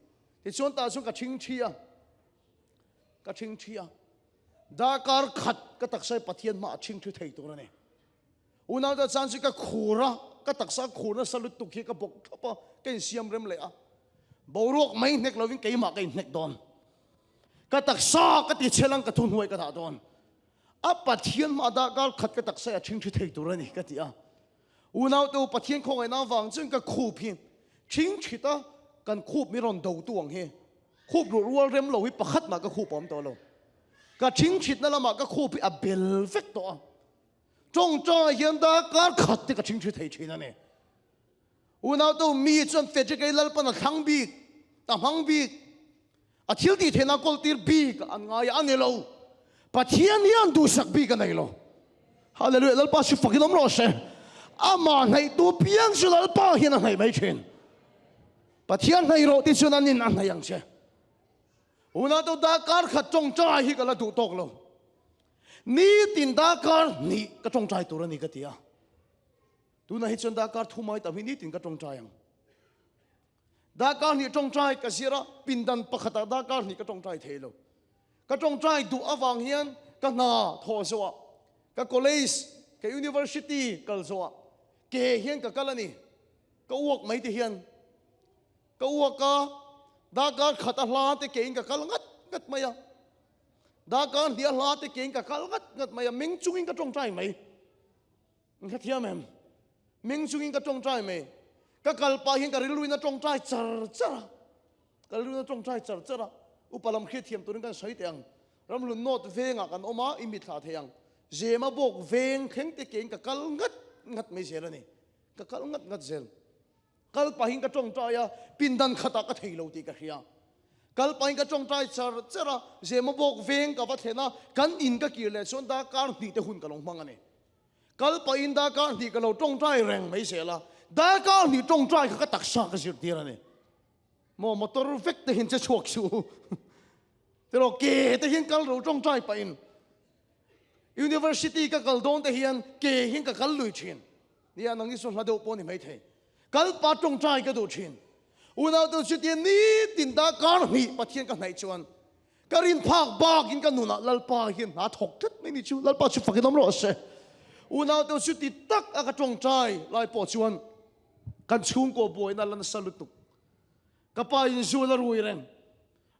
Speaker 1: Tichuan tah chuan ka thing thi a. Ka thing thi a. Darkar khat ka taksa hi Pathian hmah a thing thi thei tur a ni. Unau te chan chu ka khur a, ka taksa khur nasa lutuk hi ka bawk thlawp a, ka insiam rem leh a. Boruak mai hnek lovin keimah ka inhnek dawn. Ka taksa ka ti chhel ang ka thuhnuai ka dah dawn. A Pathian hmah darkar khat ka taksa hi a thingthi thei tur a ni ka ti a. Unau te u Pathian khawngaihna avang chuan ka khup hi thingthit a, kan khup mi rawn dotu ang hi khup ruh rual rem lo hi pakhat mah ka khup a awm tawh lo. Ka thingthitna lamah ka khup hi a bel vek tawh a. Tawngtawngah hian darkar khat te ka thingthi thei thin a ni. Unautu mi chuan Frederick ei Lalpan a thlang bik, a hmang bik, a thil tih theihna kawl tir bik an ngai a, a ni lo. Pathian hian duhsak bik a nei lo. Hallelujah, Lalpa si fakin awm rawh se. Amah hnaihtu piang chu Lalpa hian a hnaih mai thin. Pathian hnaih rawh ti chuan anin a hnaih ang che. Unautu darkar khat tawngtai hi ka la duh tawk lo. Nitin darkar hnih ka tawngtai tur a ni ka ti a. Tunah hi chuan darkar thumai tam hi nitin ka tawngtai ang. Darkar hnih tawngtai ka zir a, pindan pakhatah darkar hnih ka tawngtai thei lo. Ka tawngtai duh avang hian ka hna thawh zawhah, ka college, ka university kal zawhah ke hian ka kal a ni. Ka uak mai te hian ka uak a, darkar khat a hla te kein ka kal ngat ngat mai a. Darkar hnih a hla te kein ka kal ngat ngat mai a, meng chungin ka tawngtai mai. Min hrethiam em? Meng chungin ka tawngtai mai. Ka kal pah hian ka rilruin a tawngtai char char a. Ka rilruin a tawngtai char char a. Upa lam hriatthiam turin kan sawi teh ang. Ramhlun North vengah kan awm a, i mitthla thei ang. Zema bawk veng thleng te kein ka kal ngat ngat mai zel a ni. Ka kal ngat ngat zel. Kal pahin ka tawngtai a, pindan khatah ka thei lo tih ka hria. Kal pahin ka tawngtai char char a, Zema bawk veng ka va thlen a, kan in ka kir leh chuan darkar hnih te hun ka lo hmang a ni. Kal pahin darkar hnih ka lo tawngtai reng mai zel a, darkar hnih tawngtai kha ka taksa ka zirtir a ni. Maw motor vek te hian che chhuak suh u. Tiraw ke te hian kal ro tawngtai pahin University ka kal dawn te hian ke hian ka kal lui thin. Nia nang hi chu hla deuh pawh ni maithei. Kal pa tawngtai ka duh thin. Unau te chutia nitin darkar hnih Pathian ka hnaih chuan ka rin phak bakin ka nunah Lalpa hian hna thawk tlat mai ni chu Lalpa chu fakin awm rawh se. Unau te chuti tak a ka tawngtai lai pawh chuan kan chhungkaw buaina la nasa lutuk. Ka pa in zual a rui reng.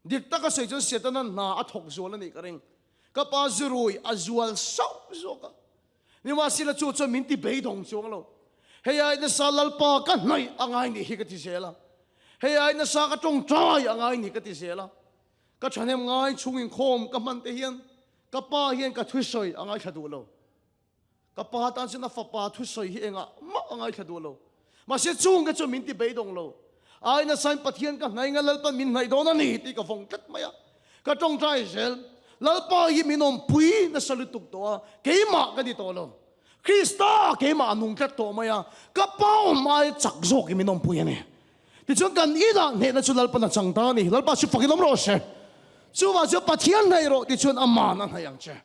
Speaker 1: Dik taka sawi chuan Setana hna a thawk zual a nih ka ring. Ka pa zu rui a zual sauh zawk a. Nimahsela chu chuan min ti beidawng chuang lo. Hei ai nasa Lalpa ka hnaih a ngai nih hi ka ti zel a. Hei ai nasa ka tawngtai a ngai nih ka ti zel a. Ka thahnem ngai chhung inkhawm ka hman te hian ka pa hian ka thusawi a ngaithla duh lo. Ka pa tan chuan a fapa thusawi hi engah mah a ngaithla duh lo. Mahse chungte chuan min ti beidawng lo. Ai nasain Pathian ka hnaih nga Lalpa min hnaih dawn a ni tih ka vawng tlat mai a. Ka tawngtai zel, Lalpa hi min awmpui nasa lutuk tawh a, keimah ka ni tawh lo. Krista keimah a nung tlat tawh mai a, ka pa awm aia chak zawkin min awmpui a ni. Tichuan kan inah hnehna chu Lalpan a chang ta a ni. Lalpa chu fakin awm rawh se. Chuvah chuan Pathian hnaih rawh tichuan aman a hnaih ang che.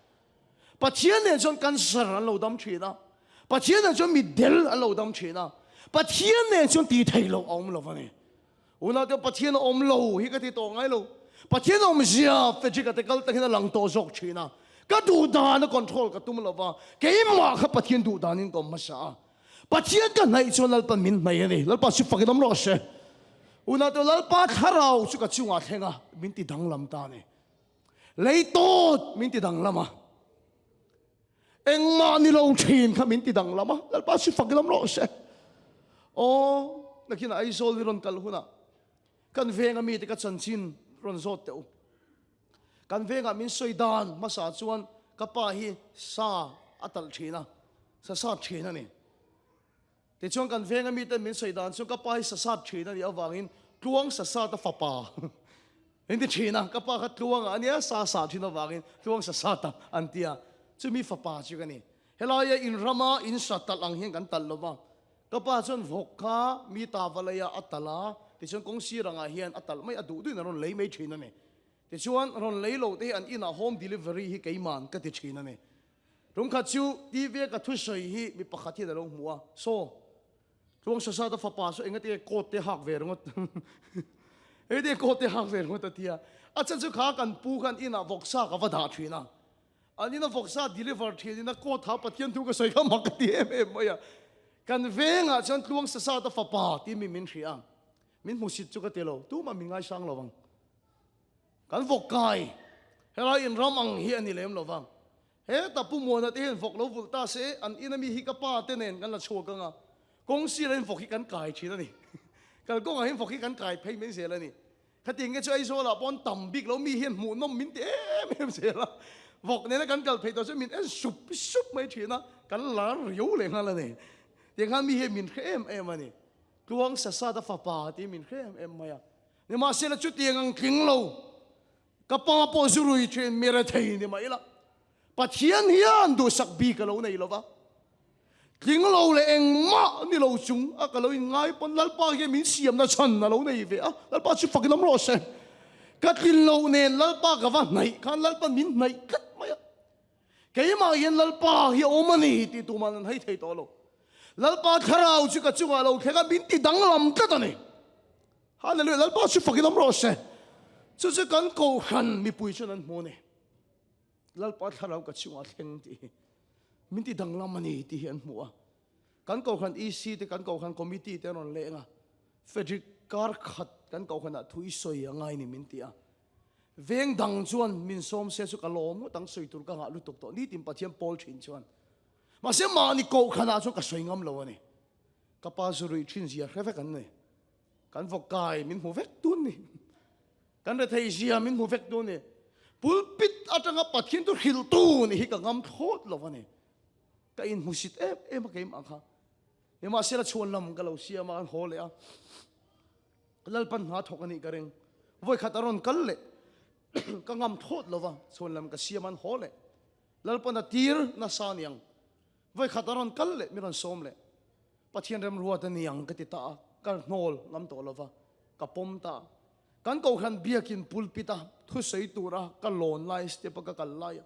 Speaker 1: Pathian nen chuan cancer an lo dam thin a, Pathian nen chuan mitdel an lo dam thin a, Pathian nen chuan tih theih loh a awm lo a ni. Unaute Pathian a awm lo hi ka ti tawh ngai lo. Pathian awmzia Frederick-a te kal takin a lang tawh zawk thin a. Ka duh dan a control ka tum lo va, keimah kha Pathian duh danin ka awm hmasa a. Pathian ka hnaih chuan Lalpa min hnaih a ni. Lalpa chu fakin awm rawh se. Unaute Lalpa thlarau chu ka chungah thleng a, min ti danglam ta a ni. Lei tawt min ti danglam a, engmah ni lo thin kha min ti danglam a, Lalpa chu fak lam rawh se. Aw, nakin Aizawl i rawn kal hunah kan venga mite ka chanchin rawn zawt teh u. Kan vengah min sawi dan hmasa chuan ka pa hi sa a talh thin a. Sa sat thin a ni. Tichuan kan venga miten min sawi dan chuan ka pa hi sa sat thin a nih avangin Tluang sa sat a fapa min ti thin a, ka pa kha Tluanga a nia, sa sah thin avangin Tluang sa sat a an ti a, chumi fapa chu ka ni. Helaia in rama in sa talh ang hian kan talh lo va, ka pa chuan vawk kha mi ta va leia a talh a, tichuan kawng sir angah hian a talh mai a duh duhin a rawn lei mai thin a ni. Tichuan rawn lei loh te hi an inah home delivery hi keiman ka ti thin a ni. Tumkhat chu TV a ka thusawi hi mi pakhat hian a lo hmu a, Saw, Tluang Sasata fapa saw engati nge coat te hak ve ringawt? Engati nge coat te hak ve ringawt a ti a. A chhan chu kha kan pu khan inah vawksa ka va dah thin a. An ina vawksa deliver thin in a coat ha Pathian thu ka sawi kha mak ka ti em em mai a. Kan vengah chuan Tluang Sasata fapa tih mi min hria a. Min hmusit chu ka ti lo, tumah min ngaisang lo ang. Kan vawk kai, helai in ram ang hi a ni lem lo va. Heta Pu Muana te hian vawk lo vulh ta se, an ina mi hi ka pa te nen kan la chhuak ang a, kawng sirah hian vawk hi kan kai thin a ni. Kalkawngah hian vawk hi kan kai phei mai zel a ni. Khatiang nge chu Aizawlah pawh an tam bik lo, mi hian hmuhnawm min ti em em zel a. Vawk nena kan kal phei tawh chuan min en sup sup mai thin a, kan lar riau leh nghal a ni. Tiang khan mi hian min hre em em a ni. Tluang Sasada fapa tih min hre em em mai a. Nimahsela chutiang ang tling lo, ka pa pawh zu rui thin mi rethei ni mai la, Pathian hian duhsak bik a lo nei lo va, tling lo leh engmah ni lo chung a ka lo inngai pawn Lalpa hian min siamna chhan a lo nei ve a, Lalpa chu fakin awm rawh se. Ka tlin loh nen Lalpa ka va hnaih khan Lalpa min hnaih tlat mai a. Keimah hian Lalpa hi a awm a ni tih tumah an hai thei tawh lo. Lalpa thlarau chu ka chungah lo thleng a, min ti danglam tlat a ni. Hallelujah, Lalpa chu fakin awm rawh se. Chu chu kan kohhran mipui chuan an hmu a ni. Lalpa thlarau ka chungah thleng tih hi min ti danglam a ni tih hi an hmu a. Kan kohhran EC te, kan kohhran committee te an rawn leng a. Frederick kar khat kan kohhranah thu i sawi a ngai ni min ti a. Veng dang chuan min sawm se chu ka lawm ngawt ang sawi tur ka ngah lutuk tawh nitin Pathian pawl thin chuan. Mahse mahni kohhranah chuan ka sawi ngam lo a ni. Ka pa zu ruih thin zia hre vek an ni. Kan vawk kai min hmu vek tun ni. Kan rethei zia min hmu vek tun ni. Pulpit atanga Pathian chu hrilh tu ni hi ka ngam thlawt lo a ni. Ka inhmusit em em a keimah kha. Nimahsela chhuan lam ka lo siam a, an haw leh a. Lalpan hna thawk a nih ka ring. Vawikhat a rawn kal leh ka ngam thlawt lo va, chhuan lam ka siam a, an haw leh. Lalpan a tir nasa niang. Vawikhat a rawn kal leh mi rawn sawm leh. Pathian remruat a niang ka ti ta a, ka hnawl ngam tawh lo va, ka pawm ta a. Kan Kohhran biakin pulpit a thusawi tura ka lawn lai step a ka kal lai a,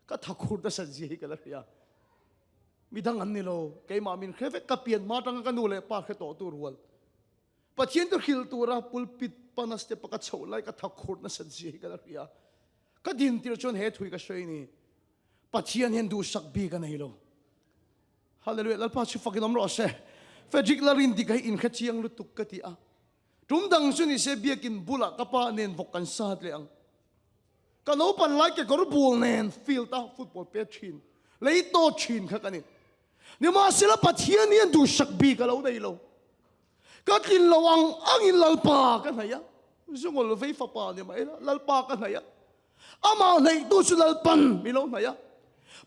Speaker 1: ka thakhur nasat zia hi ka la hria. Midang an ni lo, keimah min hre vek, ka pian hma atanga ka nu leh pa hre tawh tur rual. Pathian chu hrilh tura pulpit pana step a ka chhoh lai ka thakhur nasat zia hi ka la hria. Ka din tir chuan he thui ka sawi ni, Pathian hian duhsak bik a nei lo. Hallelujah, Lalpa chu fakin awm rawh se. Frederick Lalrin dik hi inhre chiang lutuk ka ti a. Tum dang chu ni se biakin bulah ka pa nen vawk kan sat leh ang. Ka naupan lai kekawr bul nen field a football pe thin, lei tawt thin kha ka ni. Nimahsela Pathian hian duhsak bik a lo nei lo. Ka tlin lo ang angin Lalpa ka hnaih a, zungul vei fapa ni mai la, Lalpa ka hnaih a. Amah hnaihtu chu Lalpan mi lo hnaih a.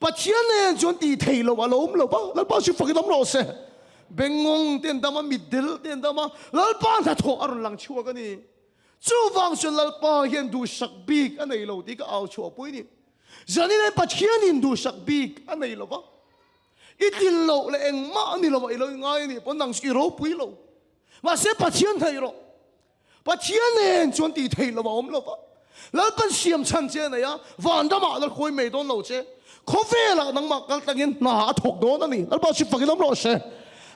Speaker 1: Pathian nen chuan tih theih loh a lo awm lo va, Lalpa chu fakin awm rawh se. Bengngawng te an dam a, mitdel te an dam a, Lalpa hnathawh a rawn lang chhuak a ni. Chuvang chuan Lalpa hian duhsak bik a nei lo tih ka au chhuahpui ni. Zanin hian Pathianin duhsak bik a nei lo va, i tlin loh leh engmah a ni lo va, i lo ingai a nih pawn nang chu i ropui lo. Mahse Pathian hnaih rawh. Pathian nen chuan tih theih loh a awm lo va. Lalpan siam chhan che a nei a, van ramah la hruai mai dawn lo che. Khawvelah nangmah kal tlangin hna a thawk dawn a ni. Lalpa chu fakin awm rawh se.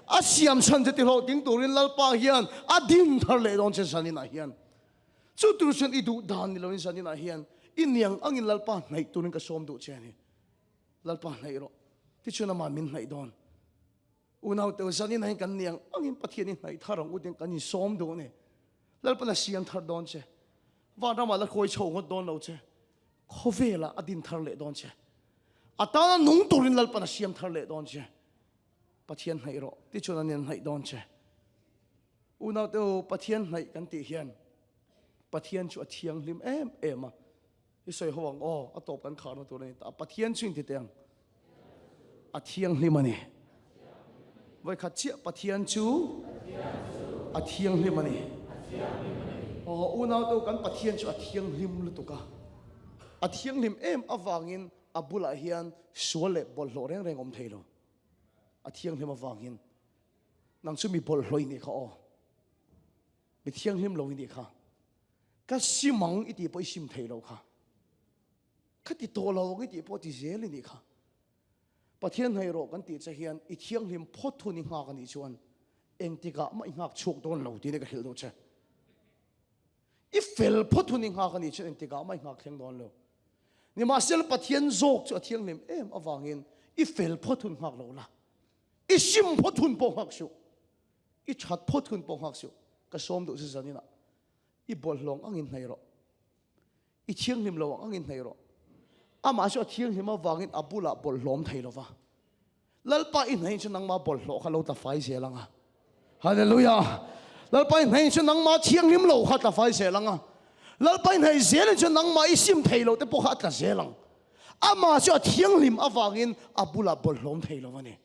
Speaker 1: A siam chhan che tihlawh ding turin Lalpa hian a din thar leh dawn che zaninah hian. Chu tur chuan i duh dan ni loin zaninah hian i niang angin Lalpa hnaih turin ka sawm duh che a ni. Lalpa hnaih rawh. Tichuan amah min hnaih dawn. Unau teu zanin ah hian kan niang angin Pathian i hnaih thar ang u tiin kan insawm duh a ni. Lalpan a siam thar dawn che. Van ramah la khawi chho ngawt dawn lo che. Khawvelah a din thar leh dawn che. A tana nung turin Lalpan a siam thar leh dawn che. Pathian hnaih rawh tichuan a nen hnaih dawn che. Unau teu Pathian hnaih kan tih hian Pathian chu a thianghlim em em a. I sawi ho ang aw, a tawp kan kharna tur a ni ta. Pathian chu inti teh ang. A thianghlim a ni. Vawikhat chiah Pathian chu a thianghlim a ni. Aw unaute kan Pathian chu a thianghlim lutuk a. A thianghlim em avangin a bulah hian sual leh bawlhhlawh reng reng awm thei lo. A thianghlim avangin nang chu mi bawlhhlawh i nih kha aw. Mi thianghlim lo i nih kha. Ka sim ang i tih pawh i sim thei lo kha. Ka ti tawh lo ang i tih pawh ti zel i nih kha. Pathian hnaih rawh kan tih che hian i thianghlim phawt hun i nghak a nih chuan engtikah mah i nghak chhuak dawn lo tiin ka hrilh duh che. I fel phawt hun i nghak a nih chuan engtikah mah i nghak thleng dawn lo. Nimahsela Pathian zawk chu a thianghlim em avangin i fel phawt hun nghak lo la, i sim phawt hun pawh nghak suh, i that phawt hun pawh nghak suh. Ka sawm duh che zaninah i bawlhhlawng angin hnaih rawh. I thianghlim lo ang angin hnaih rawh. Amah chu a thianghlim avangin a bulah bawlhhlawm thei lo va. Lalpa i hnaih chu nangma bawlhhlawh kha lo tla fai zel ang a. Hallelujah! Lalpa i hnaih chu nangma thianghlim lo kha tla fai zel ang a. Lalpa i hnaih zelin chu nangma i sim thei lo te pawh kha a tla zel ang. Amah chu a thianghlim avangin a bulah bawlhhlawm thei lo a ni.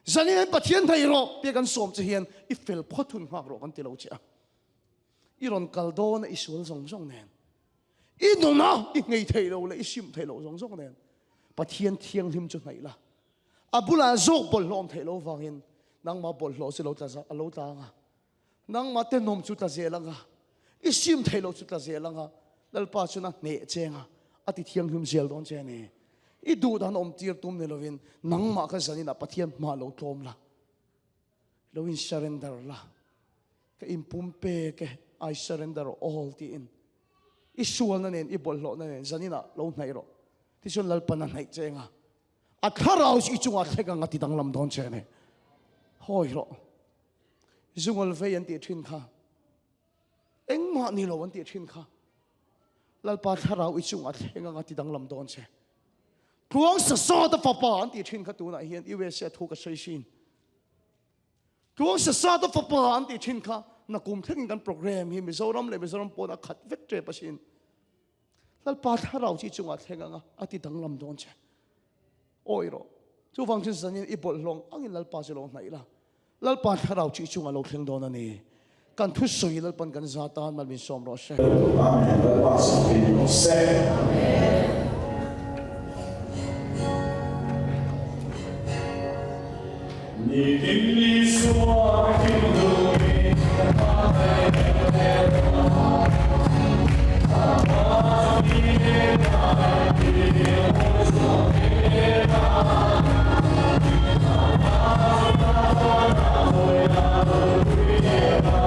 Speaker 1: Zanin hian Pathian hnaih rawh tia kan sawm che hian i fel phawt hun nghak rawh kan ti lo che a. I rawn kal dawn a i sual zawng zawng nen, i nun a i nghei theih loh leh i sim theih loh zawng zawng nen Pathian thianghlim chu hnaih la. A bulah zawk bawlhhlawh awm theih loh vangin nangmah bawlhhlawh chu lo tla a lo tla ang a, nangmah tenawm chu tla zel ang a, i sim theih loh chu tla zel ang a, Lalpa chuan a hneh cheng a, a ti thianghlim zel dawn che a ni. I duh dan awm tir tum ni lovin nangmah kha zaninah Pathian hmah lo tlawm la. Lo in surrender la, ka in pumpek e, I surrender all tiin i sualna nen i bawlhhlawhna nen zaninah lo hnaih rawh. Tichuan Lalpan a hnaih che eng a, a thlarau chu i chungah thlek ang a ti danglam dawn che a ni. Hawi rawh. Zungawl vei an tih thin kha, engmah ni lo an tih thin kha, Lalpa thlarau i chungah thleng ang a ti danglam dawn che. Tluang sasawta fapa an tih thin kha tunah hian USA thu ka sawi sin. Tluang sasawta fapa an tih thin kha nakum thlengin kan program hi Mizoram leh Mizoram pawn a khat vek tep asin. Lalpa thlarau chi chungah thleng anga a ti danglam dawn che. Awi rawh. Chuvang chuan zanin i bawlhhlawng angin Lalpa chu lo hnaih la. Lalpa thlarau chi chungah lo thleng dawn a ni. Kan thusawi Lalpan kan za tan mal min sawm rawh se.
Speaker 2: Amen Lalpa sawm rawh se. Nitin Isua thinlungin ka hmangaih em em a, Ama chu ni leh ngai tih hawi chhuak em em a, Ama chu ka chuan a hawi a nupui em a.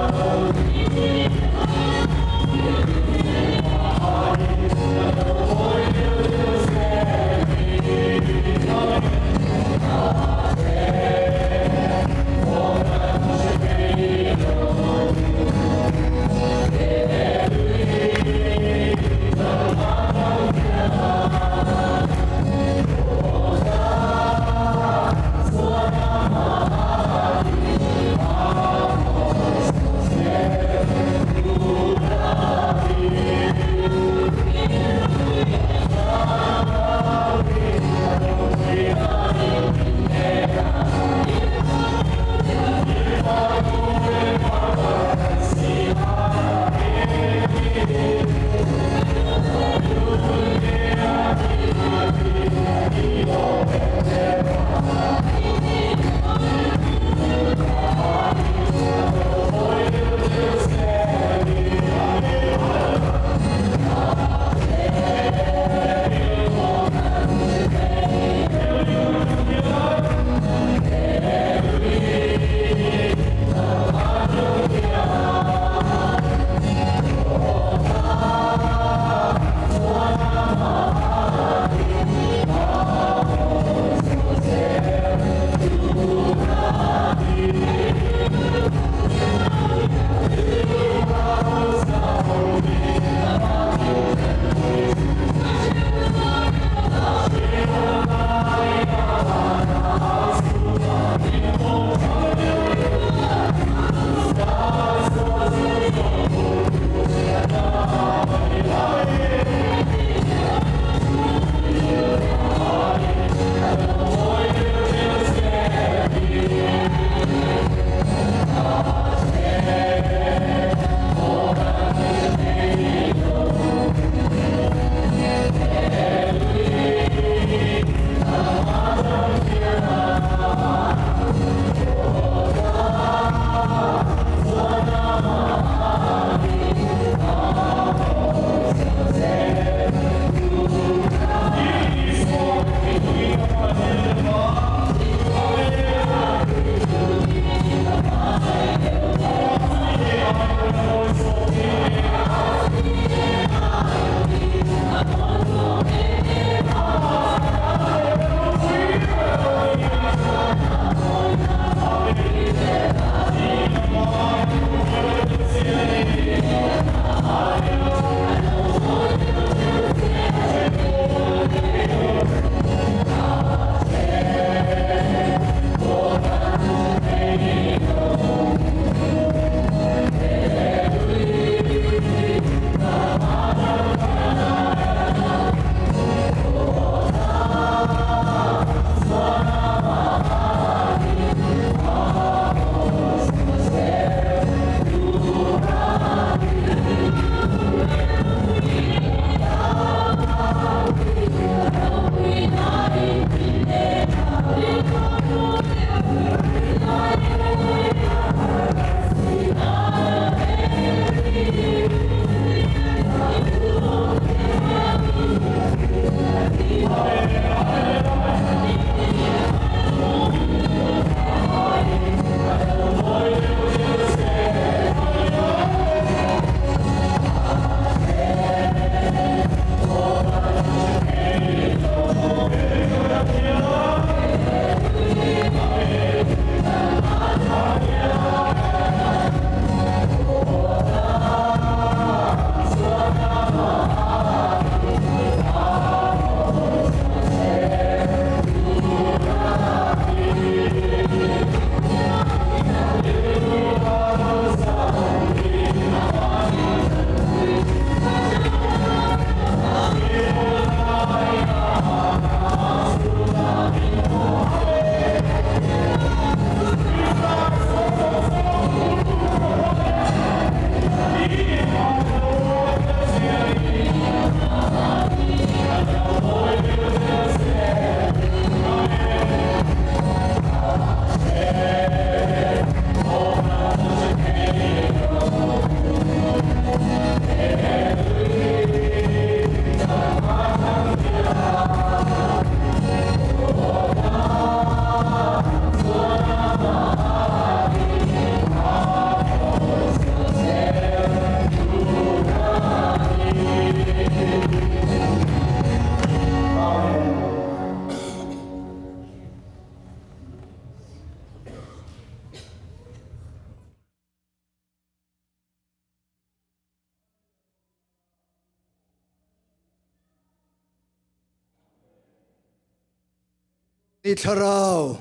Speaker 3: I thlarau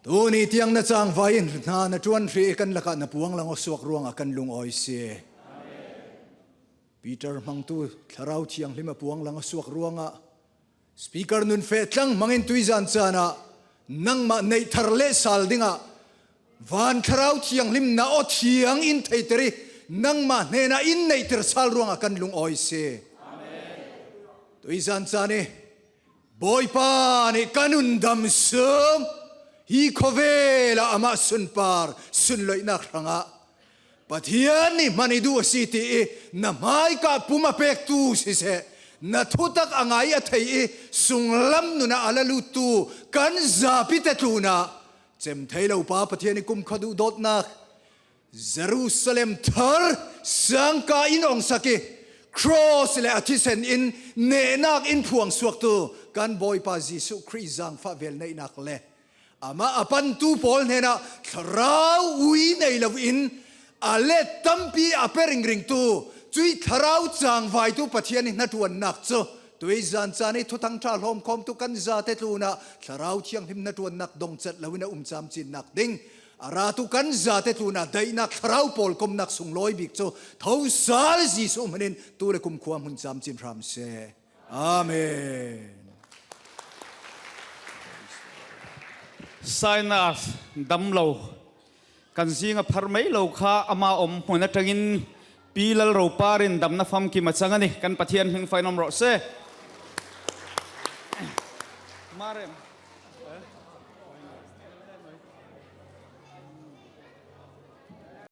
Speaker 3: tu ni tiang na chang vai in hna na tuan hri kan lakah na puang lang suak ruangah kan lungawi si. Peter hmangtu thlarau thianghlim a puang lang a suak ruangah Speaker nun fe tlang hmangin tuizan caan ah nangmah neih thar le sal dingah van thlarau thianghlim na aw thiang in theiter i nangmah hnenah in neihter sal ruangah kan lungawi si. Tuizan caan i Bawipa nih ka nun dam sung hi khawvel ah amah sunpar sunloihnak hrangah Pathian nih hman i duh a si ti i na hmaika pum a pektu siseh, na thutak a ngai a thei i sunglam nun ah a la luttu kan zapi te tlun ah cem thei lo pa Pathian i kum kha duh dawtnak Jerusalem thar sangka in ong sak i cross le a thisen in nehnak in phuang suaktu kan Bawipa Jesuh Khrih zaangfah velneihnak le Amah a pantu pawl hnenah thlarau ui nei loin a let tampi a pe ringringtu cui thlarau cangvaitu Pathian i hnaṭuannak cu tui zan caan i thuthang ṭha hlawmkhawmtu kan zate tlun ah thlarau thianghlim hnaṭuannak dongcat loin a um camcinnak ding a ratu kan zate tlun ah daihnak thlarau pawl komnak sunglawi bik cu tho sal Jesuh hman in tu le kumkhua hmun camcin hram seh. Amen.
Speaker 4: Sinus damlo kan zinga phar mai lo kha ama om hmun atangin pi lal ro parin damna famkim a chang ani kan Pathian hming fainom rawh se. Marem.